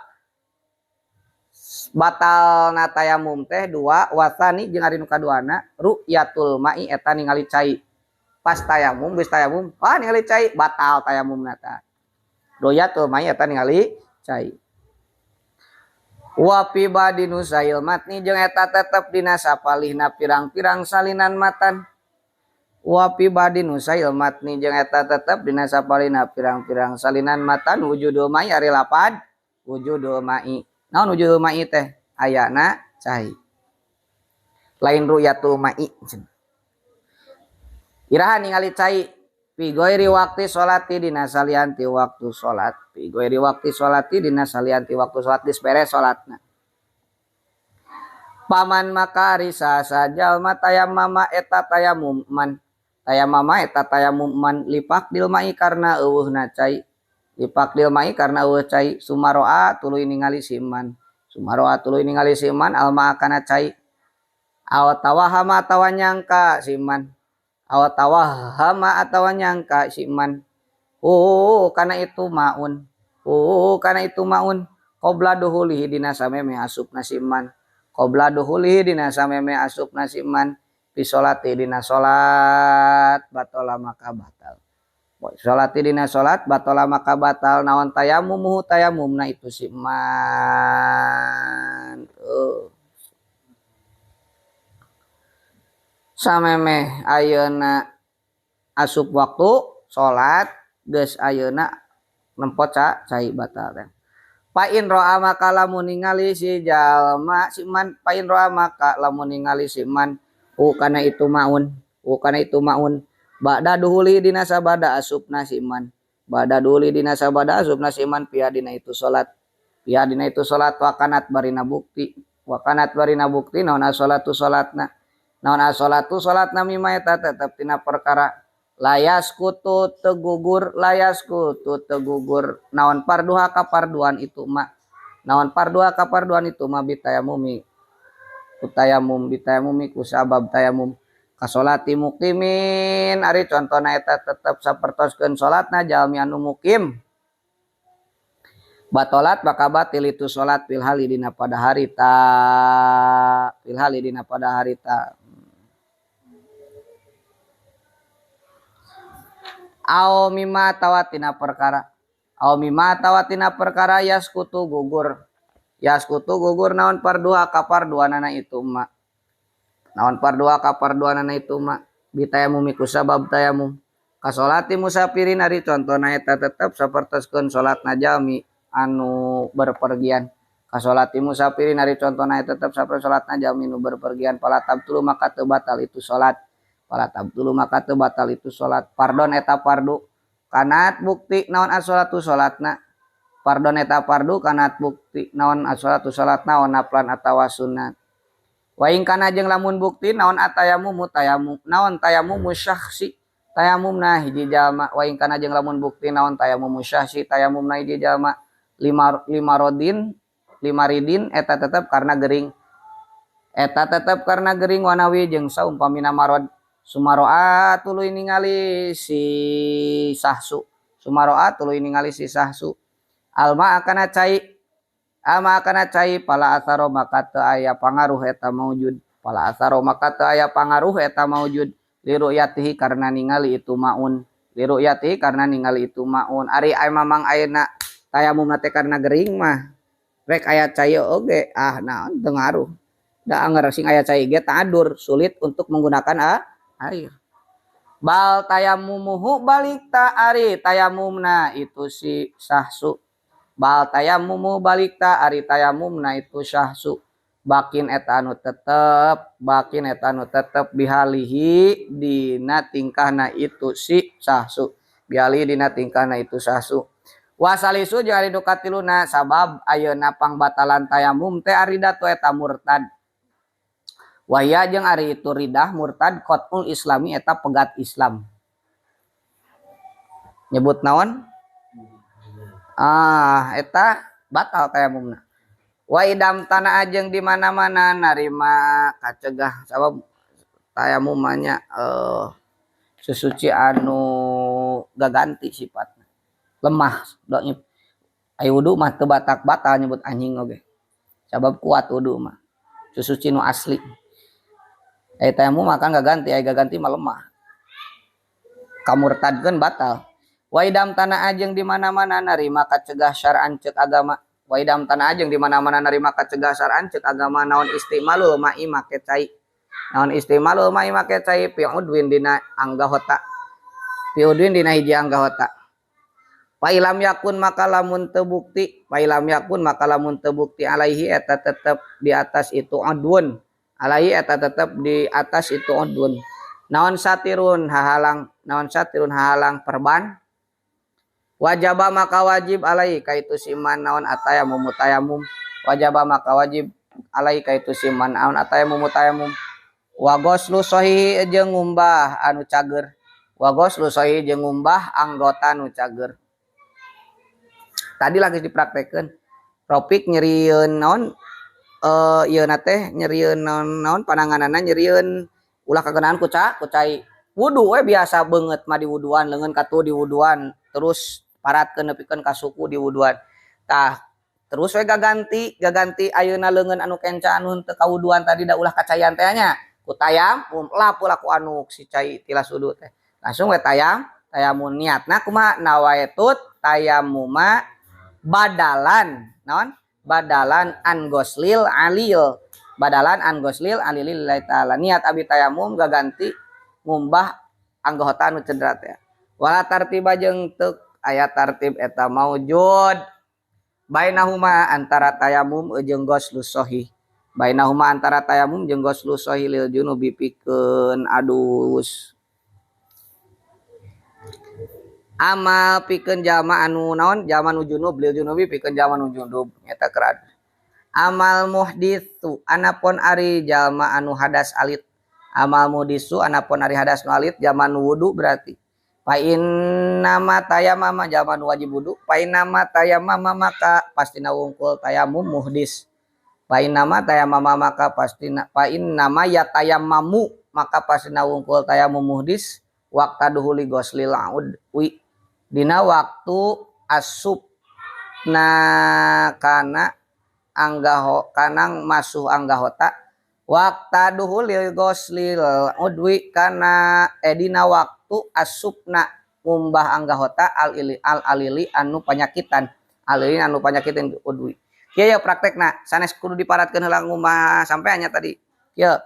Batalna tayamum teh dua wasani jeung ari nu kaduana ru'yatul ma'i eta ningali cai. Pas tayamum geus tayamum, ah ningali cai batal tayamumna tah. Ru'yatul ma'i eta ningali cai. Wa fi ba'di nusail matni jeung eta tetep dina sapalihna pirang-pirang salinan matan. Wa fi ba'di nusail matni jeung eta tetep dina sapalihna pirang-pirang salinan matan wujudul ma'i ari lapad wujudul ma'i. Naon wujudul ma'i teh ayana cai. Lain ru'yatul ma'i. Iraha ningali cai fi ghairi waqti sholati dina salianti waktu salat. Fi ghairi waqti sholati dina salianti waktu salat geus beres salatna. Paman maka ari saha jalma tayamama eta tayammuman. Tayamama eta tayammuman lipak dil ma'i karena eueuhna cai. Lipak dil ma'i karena eueuh cai sumaroa tuluy ningali siman. Sumaroa tuluy ningali siman alma kana cai. Aw tawahama atawa nyangka siman. Aw tawahama atawa nyangka siman. Oh kana itu maun. Oh kana itu maun. Qabla duhulihi dina sameme asupna siman. Qabla duhulihi dina sameme asupna siman. Fi sholati dina salat batola maka batal. Sholati dina salat batola maka batal naon tayamumuhu tayamumna itu siman. Samemeh ayeuna asup waktu salat geus ayeuna nempot cai batal teh. Fa in ro'a maka lamun ningali si jalma siman fa in ro'a maka lamun ningali siman kana itu maun kana itu maun ba'da duhuli dina sabada asupna siman ba'da duhuli dina sabada asupna siman pia dina itu salat pia dina itu salat wakanat barina bukti wakanat barina bukti naon salatu salatna naon salatu salatna mimma eta tetep tina perkara layas kutu tegugur layas kutu tegugur naon parduha kaparduan itu ma naon parduha kaparduan itu ma bitayamumi kutayamum bitayamumi kusabab tayamum kasolati mukimin ari contona eta tetep sapertoskeun salatna jalmi anu mukim batolat maka batil itu salat fil hali dina pada harita fil hali dina pada harita au mimma tawatina perkara au mimma tawatina perkara yaskutu gugur yaskutu gugur naon pardua kaparduanana itu ma naon pardua kaparduanana itu ma bitayamumi kusabab tayamum kasolati musafirin ari contona eta tetep sapertoskeun salatna jalmi anu berpergian kasolati musafirin ari contona eta tetep sapertos salatna jalmi nu berpergian pala tabtulu maka teu batal itu salat pala tabtulu maka teu batal itu salat pardon eta pardu kanat bukti naon as-salatu salatna pardon eta pardu kanat bukti naon as-salatu salatna naon naflan atawa sunat wa in kana jeung lamun bukti naon atayamumu tayamum naon tayamumu syakhsi tayamumna hiji jalma wa in kana jeung lamun bukti naon tayamumu syakhsi tayamumna hiji jalma lima rodin lima ridin eta tetep karena gering eta tetep karena gering wanawi jeung saumpamina marad sumaroa tuluy ningali si sahsu sumaroa tuluy ningali si sahsu alma akana cai alma akana cai pala asaro maka teu aya pangaruh eta maujud pala asaro maka teu aya pangaruh eta maujud liru'yatihi karena ningali itu maun liru'yatihi karena ningali itu maun ari ai mamang ayeuna tayamumna teh karena gering mah rek aya cai oge ah naon teu ngaruh da anger sing aya cai ge tadur sulit untuk menggunakan air bal tayamumuhu balik ta ari tayamumna itu si sahsu bal tayamumu balik ta ari tayamumna itu syahsu bakin eta anu tetep bakin eta anu tetep bihalihi dina tingkahna itu si sahsu bihalihi dina tingkahna itu sahsu. Wasalisu jeung ari nu katiluna sabab ayeuna pangbatalan tayamum teh aridatu eta murtad. Waya jeung ari itu ridah murtad qatul islami eta pegat Islam. Nyebut naon? Ah, eta batal tayamumna. Wa idam tanah jeung di mana-mana narima kacegah sabab tayamum mah nya sesuci anu gaganti sifatna. Lemah doanya. Ai wudu mah teu batak batal nyebut anjing oge. Sabab kuat wudu mah. Sesuci nu asli. Ai tayamum mah kan gaganti, ai gaganti mah lemah. Kamurtadkeun batal. Wa idam tanah jeung di mana-mana narima kacegah syar'an ceuk agama. Wa idam tanah jeung di mana-mana narima kacegah syar'an ceuk agama naon istimalul ma'i make cai. Naon istimalul ma'i make cai fi udwin dina anggahota. Fi udwin dina hiji anggahota. Fa ilam yakun maka lamun teu bukti, fa ilam yakun maka lamun teu bukti alaihi eta tetep di atas itu udwun. Alaihi eta tetep di atas itu udwun. Naon satirun hahalang, naon satirun hahalang perban. Wajaba maka wajib alaihi ka itu siman naon atayamum tayamum. Wajaba maka wajib alaihi ka itu siman naon atayamum tayamum. Wa ghuslu sahihi jeung ngumbah anu cager. Wa ghuslu sahihi jeung ngumbah anggota nu cager. Tadi lagi dipraktekeun. Rofik nyerieun naon ieu na teh nyerieun naon naon pananganana nyerieun ulah kagenaan ku cai. Wudu we biasa beungeut mah di wuduan, leungeun katuh di wuduan, terus paratkeun nepikeun ka suku di wuduan. Tah, terus we gaganti ayeuna leungeun anu kenca anu teu kawuduan tadi da ulah kacayan teh nya. Ku tayamum lap ulah ku anu si cai tilas wudu teh. Langsung we tayamum niatna kumaha nawaitut tayamuma badalan naon? Badalan an ghoslil alil. Badalan an ghoslil alil lillahi ta'ala. Niat abi tayamum gaganti ngumbah anggota anu cedera teh. Wala tartiba jeung teu aya tartib eta maujud bainahuma antara tayamum jeung ghoslus sahih. Bainahuma antara tayamum jeung ghoslus sahih lil junubi pikeun adus. Amal pikeun jalma anu naon? Jalma nu junub lil junubi pikeun jalma nu junub eta keur adus. Amal muhditsu anapun ari jalma anu hadas alit. Amal muhdisu anapun ari hadas nu alit jalma nu wudu berarti. Fa innama tayamama jalma nu wajib wudu, fa innama tayamama maka pastina wungkul tayamum muhdis. Fa innama tayamama maka pastina fa innama yatayammamu maka pastina wungkul tayamum muhdis waqta duhuli ghoslil udwi. Dina waktu asup na kana anggaho kanang masuh anggahota waqta duhulil ghoslil udwi kana dina waktu asupna ngumbah anggahota al ili al alili anu panyakitan alili anu panyakitan udwi. Kieu ya praktekna sanes kudu diparatkeun heula ngumbah sampai nya tadi. Kieu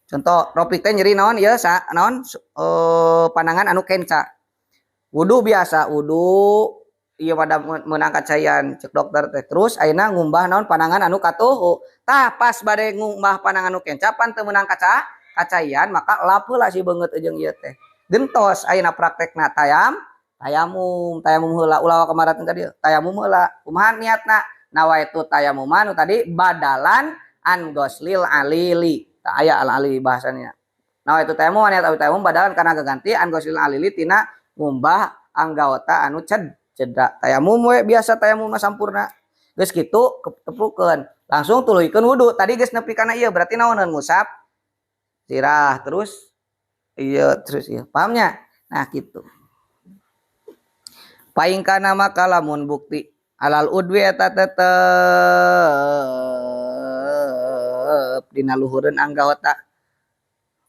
contoh Rofik teh nyeri naon ieu sa naon panangan anu kenca. Wudu biasa wudu ieu pada meunang kacayan cek dokter teh terus ayeuna ngumbah naon panangan anu katuhu. Tah pas bade ngumbah panangan anu kenca pan teu meunang kacayan maka lap heula si beungeut jeung ieu teh. Gentos ayeuna praktekna tayamum tayamum heula ulah kamaratkeun ka dieu. Tayamum heula kumaha niatna? Nawaitu tayamuman nu tadi badalan an ghoslil alili. Tah aya al alili bahasanya. Nawaitu tayamum niat tayamum badalan kana gaganti an ghoslil alili tina ngumbah anggota anu cedera. Tayamum we biasa tayamum mah sampurna. Geus kitu teplukeun. Langsung tuluykeun wudu. Tadi geus nepi kana ieu berarti naoneun ngusap sirah terus ieu terus ieu. Paham nya? Nah kitu. Paing kana maka lamun bukti alal udwi eta tetep dina luhureun anggota.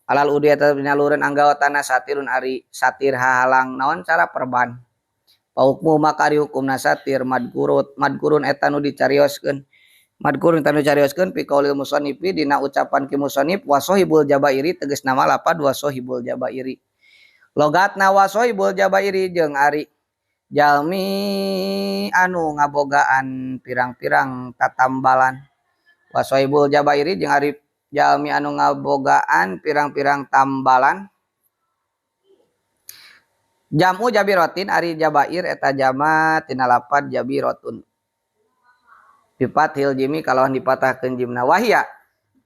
Alal udwi eta dina luhureun anggotana satirun ari satir hahalang naon cara perban. Paukmu maka ari hukumna satir madkurut madkurun eta nu dicarioskeun. Madkurun eta nu dicarioskeun fi qaulil musannifi dina ucapan ki musannif wasohibul jabairi tegasna mah lapad wasohibul jabairi. Logatna wasohibul jabairi jeung ari jalmi anu ngabogaan pirang-pirang tatambalan. Wasohibul jabairi jeung ari jalmi anu ngabogaan pirang-pirang tambalan. Jamu jabirotin ari jabair eta jama tina lapad jabirotun. Bifathil jimi kalawan dipatahkeun jimna wahia.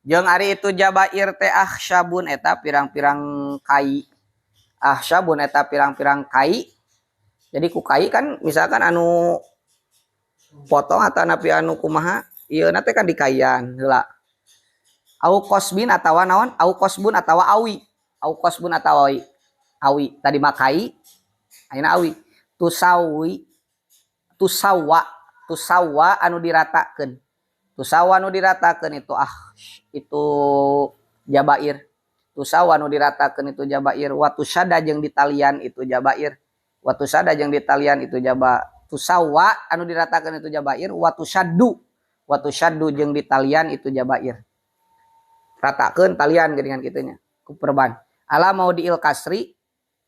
Jeung ari itu jabair teh akhsyabun eta pirang-pirang kai. Akhsyabun eta pirang-pirang kai. Jadi ku kai kan misalkan anu potong atau napi anu kumaha ieu na teh kan dikaian heula. Au qosbin atawa naon? Au qosbun atawa awi. Au qosbun atawa awi. Awi tadi mah kai ayeuna awi. Tusawi tusawa tusawa anu diratakeun. Tusawa anu diratakeun itu itu jabair. Tusawa anu diratakeun itu jabair. Wa tusada jeung ditalian itu jabair. Wa tusada jeung ditalian itu jaba. Tusawa anu diratakeun itu jabair. Wa tusaddu. Wa tusaddu jeung ditalian itu jabair. Ratakeun talian geuningan kitu nya ku perban. Ala maudiil kasri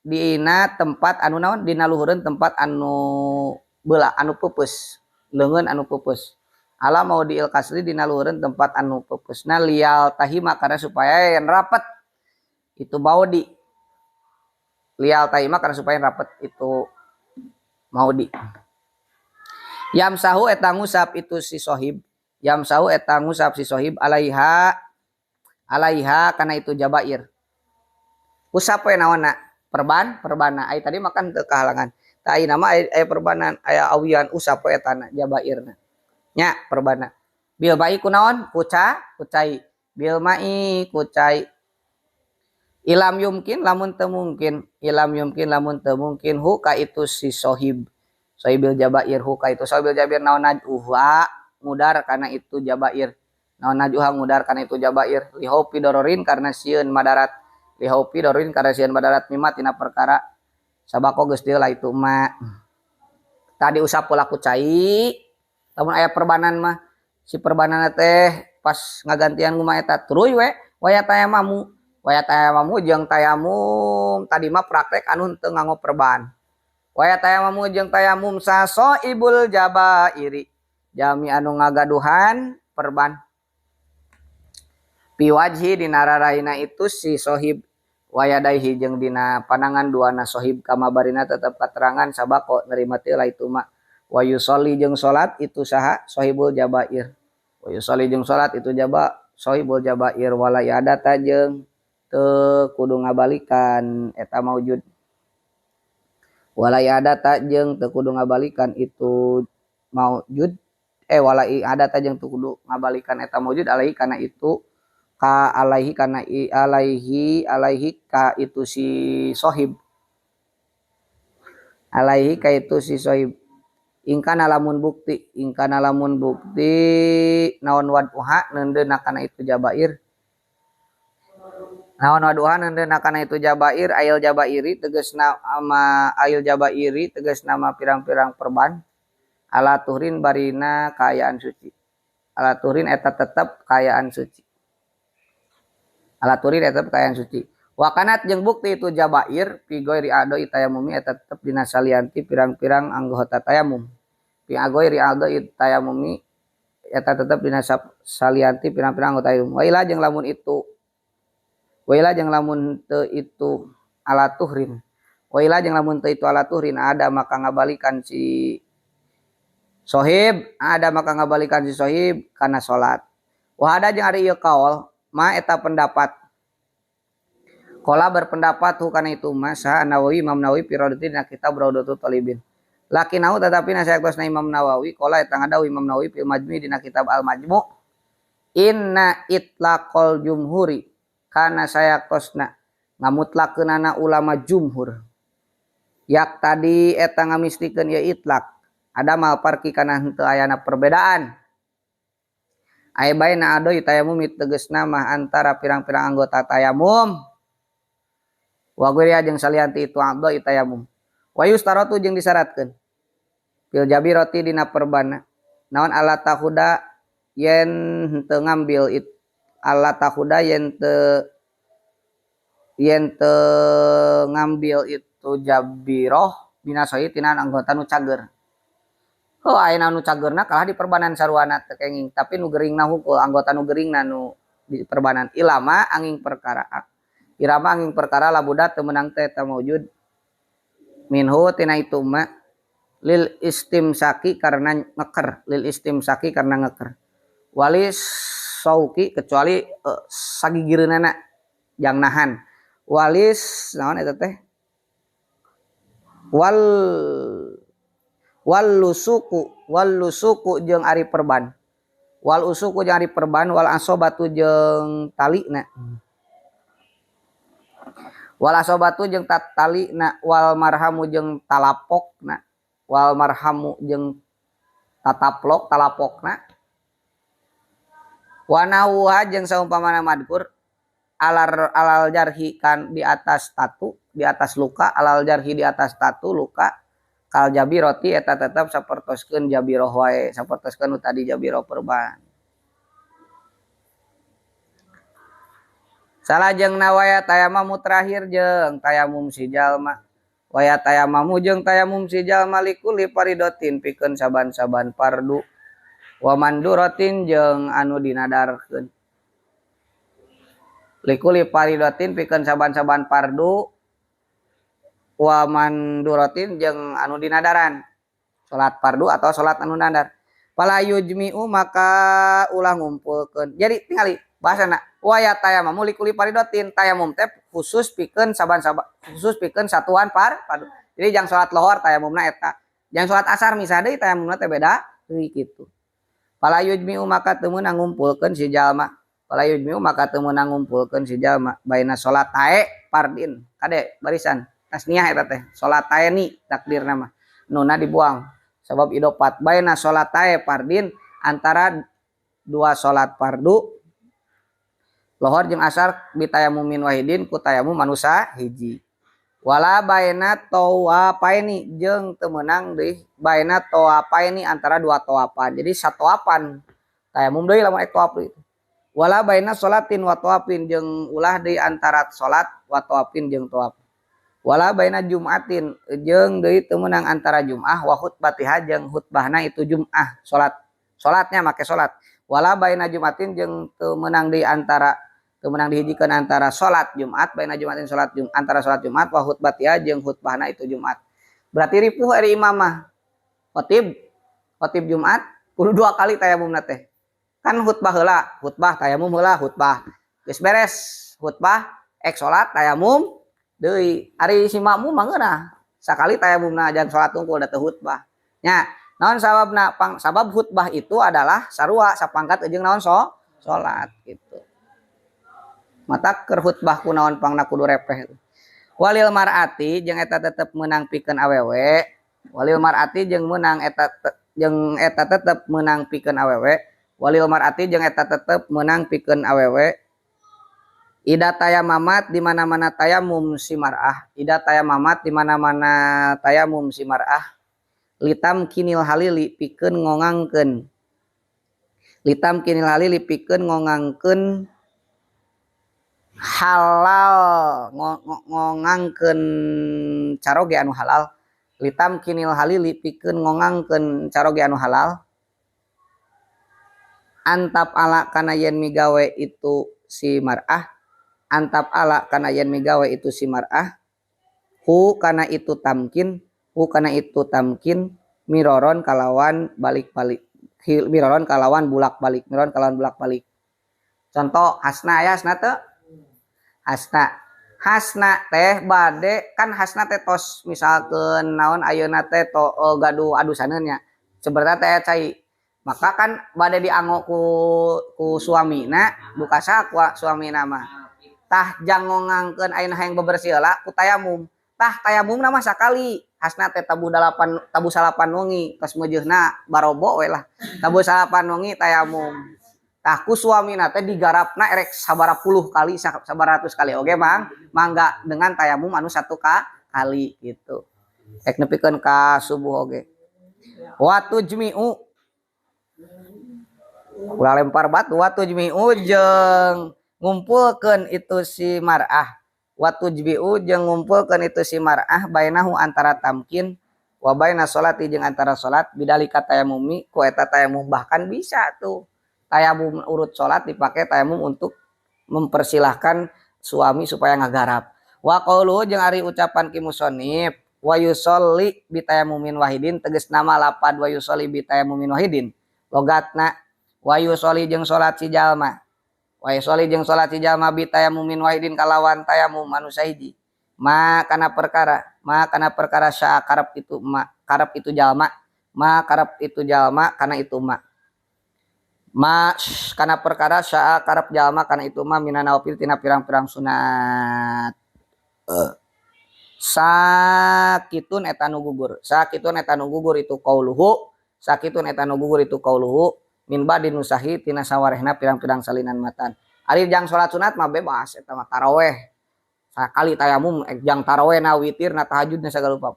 dina tempat anu naon dina luhureun tempat anu beula anu peupeus. Leungeun anu peupeus. Ala maudiil kasri dina luhureun tempat anu peupeusna lial tahima karena supaya yang rapet itu maudi. Lial tahima karena supaya rapet itu maudi. Yamsahu eta ngusap itu si sohib. Yamsahu eta ngusap si sohib alaiha alaiha karena itu jabair. Usap we naonna? Perban, perbana. Ai tadi makan teu kahalangan. Tah ayeuna mah aya perbanan, aya awian usap we etana jabairna. Nya perbana. Bil mai kunaon? Kuca, kucai. Bil mai kucai. Ilam yumkin lamun teu mungkin, ilam yumkin lamun teu mungkin hu ka itu si sohib. Sohibil jabair hu ka itu sohibil jabair naon naj'uha ngudar kana itu jabair. Naon naj'uha ngudar kana itu jabair. Lihaufi dororin karena sieun madarat. Lihaufi dororin karena sieun madarat mimma tina perkara sabako geus deui lah itu ma. Tadi usap pola ku cai. Lamun aya perbanan mah si perbanan teh pas ngagantian kumaha eta tuluy we waya tayamamu. Waya tayamamu jeung tayamum tadi mah praktek anu teu nganggo perban. Waya tayamamu jeung tayamum sasoibul jabairi. Jami anu ngagaduhan perban. Piwajhi dina raraina itu si sohib wayadaihi jeung dina panangan duana sohib kama barina tetep katerangan sabako nerima teu lah itu mah. Wa yusolli jeung salat itu saha sohibul jabair. Wa yusolli jeung salat itu jaba sohibul jabair wala yadata jeung teu kudu ngabalikan eta maujud. Wala yadata jeung teu kudu ngabalikan itu maujud wala adata jeung teu kudu ngabalikan eta maujud alaihi kana itu ka alaihi kana i, alaihi alaihi ka itu si sohib. Alaihi ka itu si sohib. Ingkana lamun bukti, ingkana lamun bukti naon waduha neundeuna kana itu jabair. Naon waduha neundeuna kana itu jabair ail jabairi tegasna ama ail jabairi tegasna mah pirang-pirang perban ala tuhrin barina kaayaan suci. Ala tuhrin eta tetep kaayaan suci. Ala tuhrin eta tetep kaayaan suci. Wakanat jeung bukti itu jabair fi ghairi a'dha'i tayamumi eta tetep dina salianti pirang-pirang anggota tayamum. Fi ghairi a'dha'i tayamumi eta tetep dina salianti pirang-pirang anggota tayamum. Wa ila jeung lamun itu wa ila jeung lamun teu itu ala tuhrin. Wa ila jeung lamun teu itu ala tuhrin ada maka ngabalikan si sohib, ada maka ngabalikan si sohib kana salat. Wa ada jeung ari ieu kaol ma eta pendapat. Qala berpendapat hu kana itu ma saha Nawawi Imam Nawawi fi Raudhatin dina kitab Raudhatul Talibin. Lakinnahu tetapi nasayakosna Imam Nawawi qala eta ngadawu Imam Nawawi fil Majmu' dina kitab Al Majmu' inna itlaqal jumhuri kana sayakosna ngamutlakeunana ulama jumhur. Yak tadi eta ngamistikeun ieu itlaq ada mal parki kana henteu ayana perbedaan. Aya baina adoi tayamum tegasna mah antara pirang-pirang anggota tayamum. Wa ghairiha jeung salianti itu adoi tayamum. Wa yustaratu jeung disyaratkeun. Fil jabirati dina perbana. Naon ala tahuda yen henteu ngambil it ala tahuda yen teu ngambil itu jabiroh binasohi tina anggota nu cager. Oh ayeuna nu cagerna kalah di perbanan saruana teu kenging, tapi nu geuringna hungkul anggota nu geuringna nu di perbanan ilama angin perkara. Irama angin perkara labuda teu meunang teh eta maujud. Minhu tina itu ma lil istimsaki karena ngeker, lil istimsaki karena ngeker. Walis sauki kecuali sagigireunana jang nahan. Walis naon eta teh? Wal wal lusuku jeung ari perban. Wal usuku jeung ari perban, wal asobatu jeung talina. Wal asobatu jeung talina, wal marhamu jeung talapokna, wal marhamu jeung tataplok talapokna. Wa nahwa jeung saumpamana madkur alar alal jarhi kan di atas tatu, di atas luka, alal jarhi di atas tatu luka kal jabiroti eta tetep sapertoskeun jabiroh wae, sapertoskeun nu tadi jabiroh perban. Salajengna waya tayamamu terakhir jeung tayamum si jalma. Waya tayamamu jeung tayamum si jalma likuli paridotin pikeun saban-saban fardu. Wa manduratin jeung anu dinadarkeun. Likuli paridotin pikeun saban-saban fardu wa manduratin jeung anu dinadaran. Salat fardu atau salat anu nadar. Fala yujmi'u maka ulah ngumpulkeun. Jadi tingali bahasana waya tayamamu likuli paridotin, tayamum teh khusus pikeun saban-saban, khusus pikeun satuan fardu. Jadi jang salat lohor tayamumna eta. Jang salat asar misah deui tayamumna teh beda deui kitu. Fala yujmi'u maka teu meunang ngumpulkeun si jalma. Fala yujmi'u maka teu meunang ngumpulkeun si jalma baina salat tae fardin. Kade barisan tasniah eta teh salat tae ni takdirna mah. Nuna dibuang sabab idofat baina salat tae fardin antara dua salat fardu lohor jeung asar bitayamumin wahidin ku tayamum manusa hiji. Wala baina tawafaini jeung teu meunang deui baina tawafaini antara dua tawapan. Jadi satoapan tayamum deui lamun ek tawaf deui. Wala baina salatin wa tawafin jeung ulah deui antara salat wa tawafin jeung tawaf. Wala baina jumatin jeung deui teu meunang antara jum'ah wa khutbatiha jeung khutbahna itu jum'ah salat. Salatnya make salat. Wala baina jumatin jeung teu meunang deui antara teu meunang dihijikeun antara salat Jumat baina jumatin salat antara salat Jumat wa khutbatiha jeung khutbahna itu Jumat. Berarti ripuh ari imam mah. Khotib Jumat kudu dua kali tayamumna teh. Kan khutbah heula, khutbah tayamum heula, khutbah. Geus beres khutbah ek salat tayamum deui. Ari si makmum mah ngeunah. Sakali tayamumna jangan salat tungkul da teu khutbah. Nya, naon sababna? Pang sabab khutbah itu adalah sarua sapangkat jeung naon salat gitu. Mata keur khutbah ku naon pangna kudu repeh. Walil mar'ati jeung eta tetep meunang pikeun awewe. Walil mar'ati jeung meunang eta jeung eta tetep meunang pikeun awewe. Walil mar'ati jeung eta tetep meunang pikeun awewe. Ida tayamamat di mana-mana tayamum si mar'ah. Ida tayamamat di mana-mana tayamum si mar'ah. Litam kinil halili pikeun ngongangkeun. Litam kinil halili pikeun ngongangkeun halal, ngongangkeun caroge anu halal. Litam kinil halili pikeun ngongangkeun caroge anu halal. Antap ala kana yen migawe itu si mar'ah. Antap ala kana yen migawe itu si mar'ah. Hu kana itu tamkin, hu kana itu tamkin miroron kalawan balik-balik. Miroron kalawan bulak-balik, miroron kalawan bulak-balik. Contoh hasna ya, hasna teu? Hasna. Hasna teh bade kan hasna teh tos misalkeun naon ayeuna teh to gaduh adusaneun nya. Sebenarnya teh cai. Maka kan bade dianggo ku suamina, duka saha ku suamina mah. Tah jang ngongangkeun ayeuna hayang bebersih heula ku tayamum. Tah tayamumna mah sakali. Hasna teh tabuh dalapan, tabuh salapan wengi, tos meujeuhna barobo we lah. Tabuh salapan wengi tayamum. Tah ku suamina teh digarapna erek sabaraha puluh kali, sabaratus kali oge mang, mangga dengan tayamum anu satu kali gitu. Ek nepikeun ka subuh oge. Wa tujmi'u ulah lempar batu, wa tujmi'u jeung ngumpulkeun itu si mar'ah. Wa tujbi'u jeung ngumpulkeun itu si mar'ah bainahu antara tamkin wa baina sholati jeung antara salat bidalika tayamumi ku eta tayamum. Bahkan bisa tuh tayamum urut salat dipakai tayamum untuk mempersilahkan suami supaya ngagarap. Wa qauluhu jeung ari ucapan ki musannif Wa yusolli bitayammumin wahidin, tegas nama lapad wa yusolli bitayammumin wahidin logatna wa yusolli jeung salat si jalma, wa yusolli jeung salat si jalma, bitayammumin wahidin kalawan tayamum anu sahiji, ma kana perkara, ma kana perkara, syaa karep itu ma, karep itu jalma, ma karep itu jalma kana itu ma, ma kana perkara syaa karep jalma kana itu ma, minan nawafil tina pirang-pirang sunat. Sakitun eta nu gugur, sakitun eta nu gugur itu qauluhu, sakitun eta nu gugur itu qauluhu, min ba'di nusakhi tina sawarehna pirang-pirang salinan matan. Ari jang salat sunat mah bebas, eta mah taraweh sakali tayamum jang taraweh na, witir na, tahajud na, sagala rupa.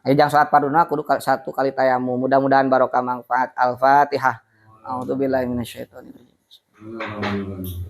Ari jang salat farduna kudu satu kali tayamum. Mudah-mudahan barokah, manfaat. Al-Fatihah. A'udzubillahi minasyaitonir rajim.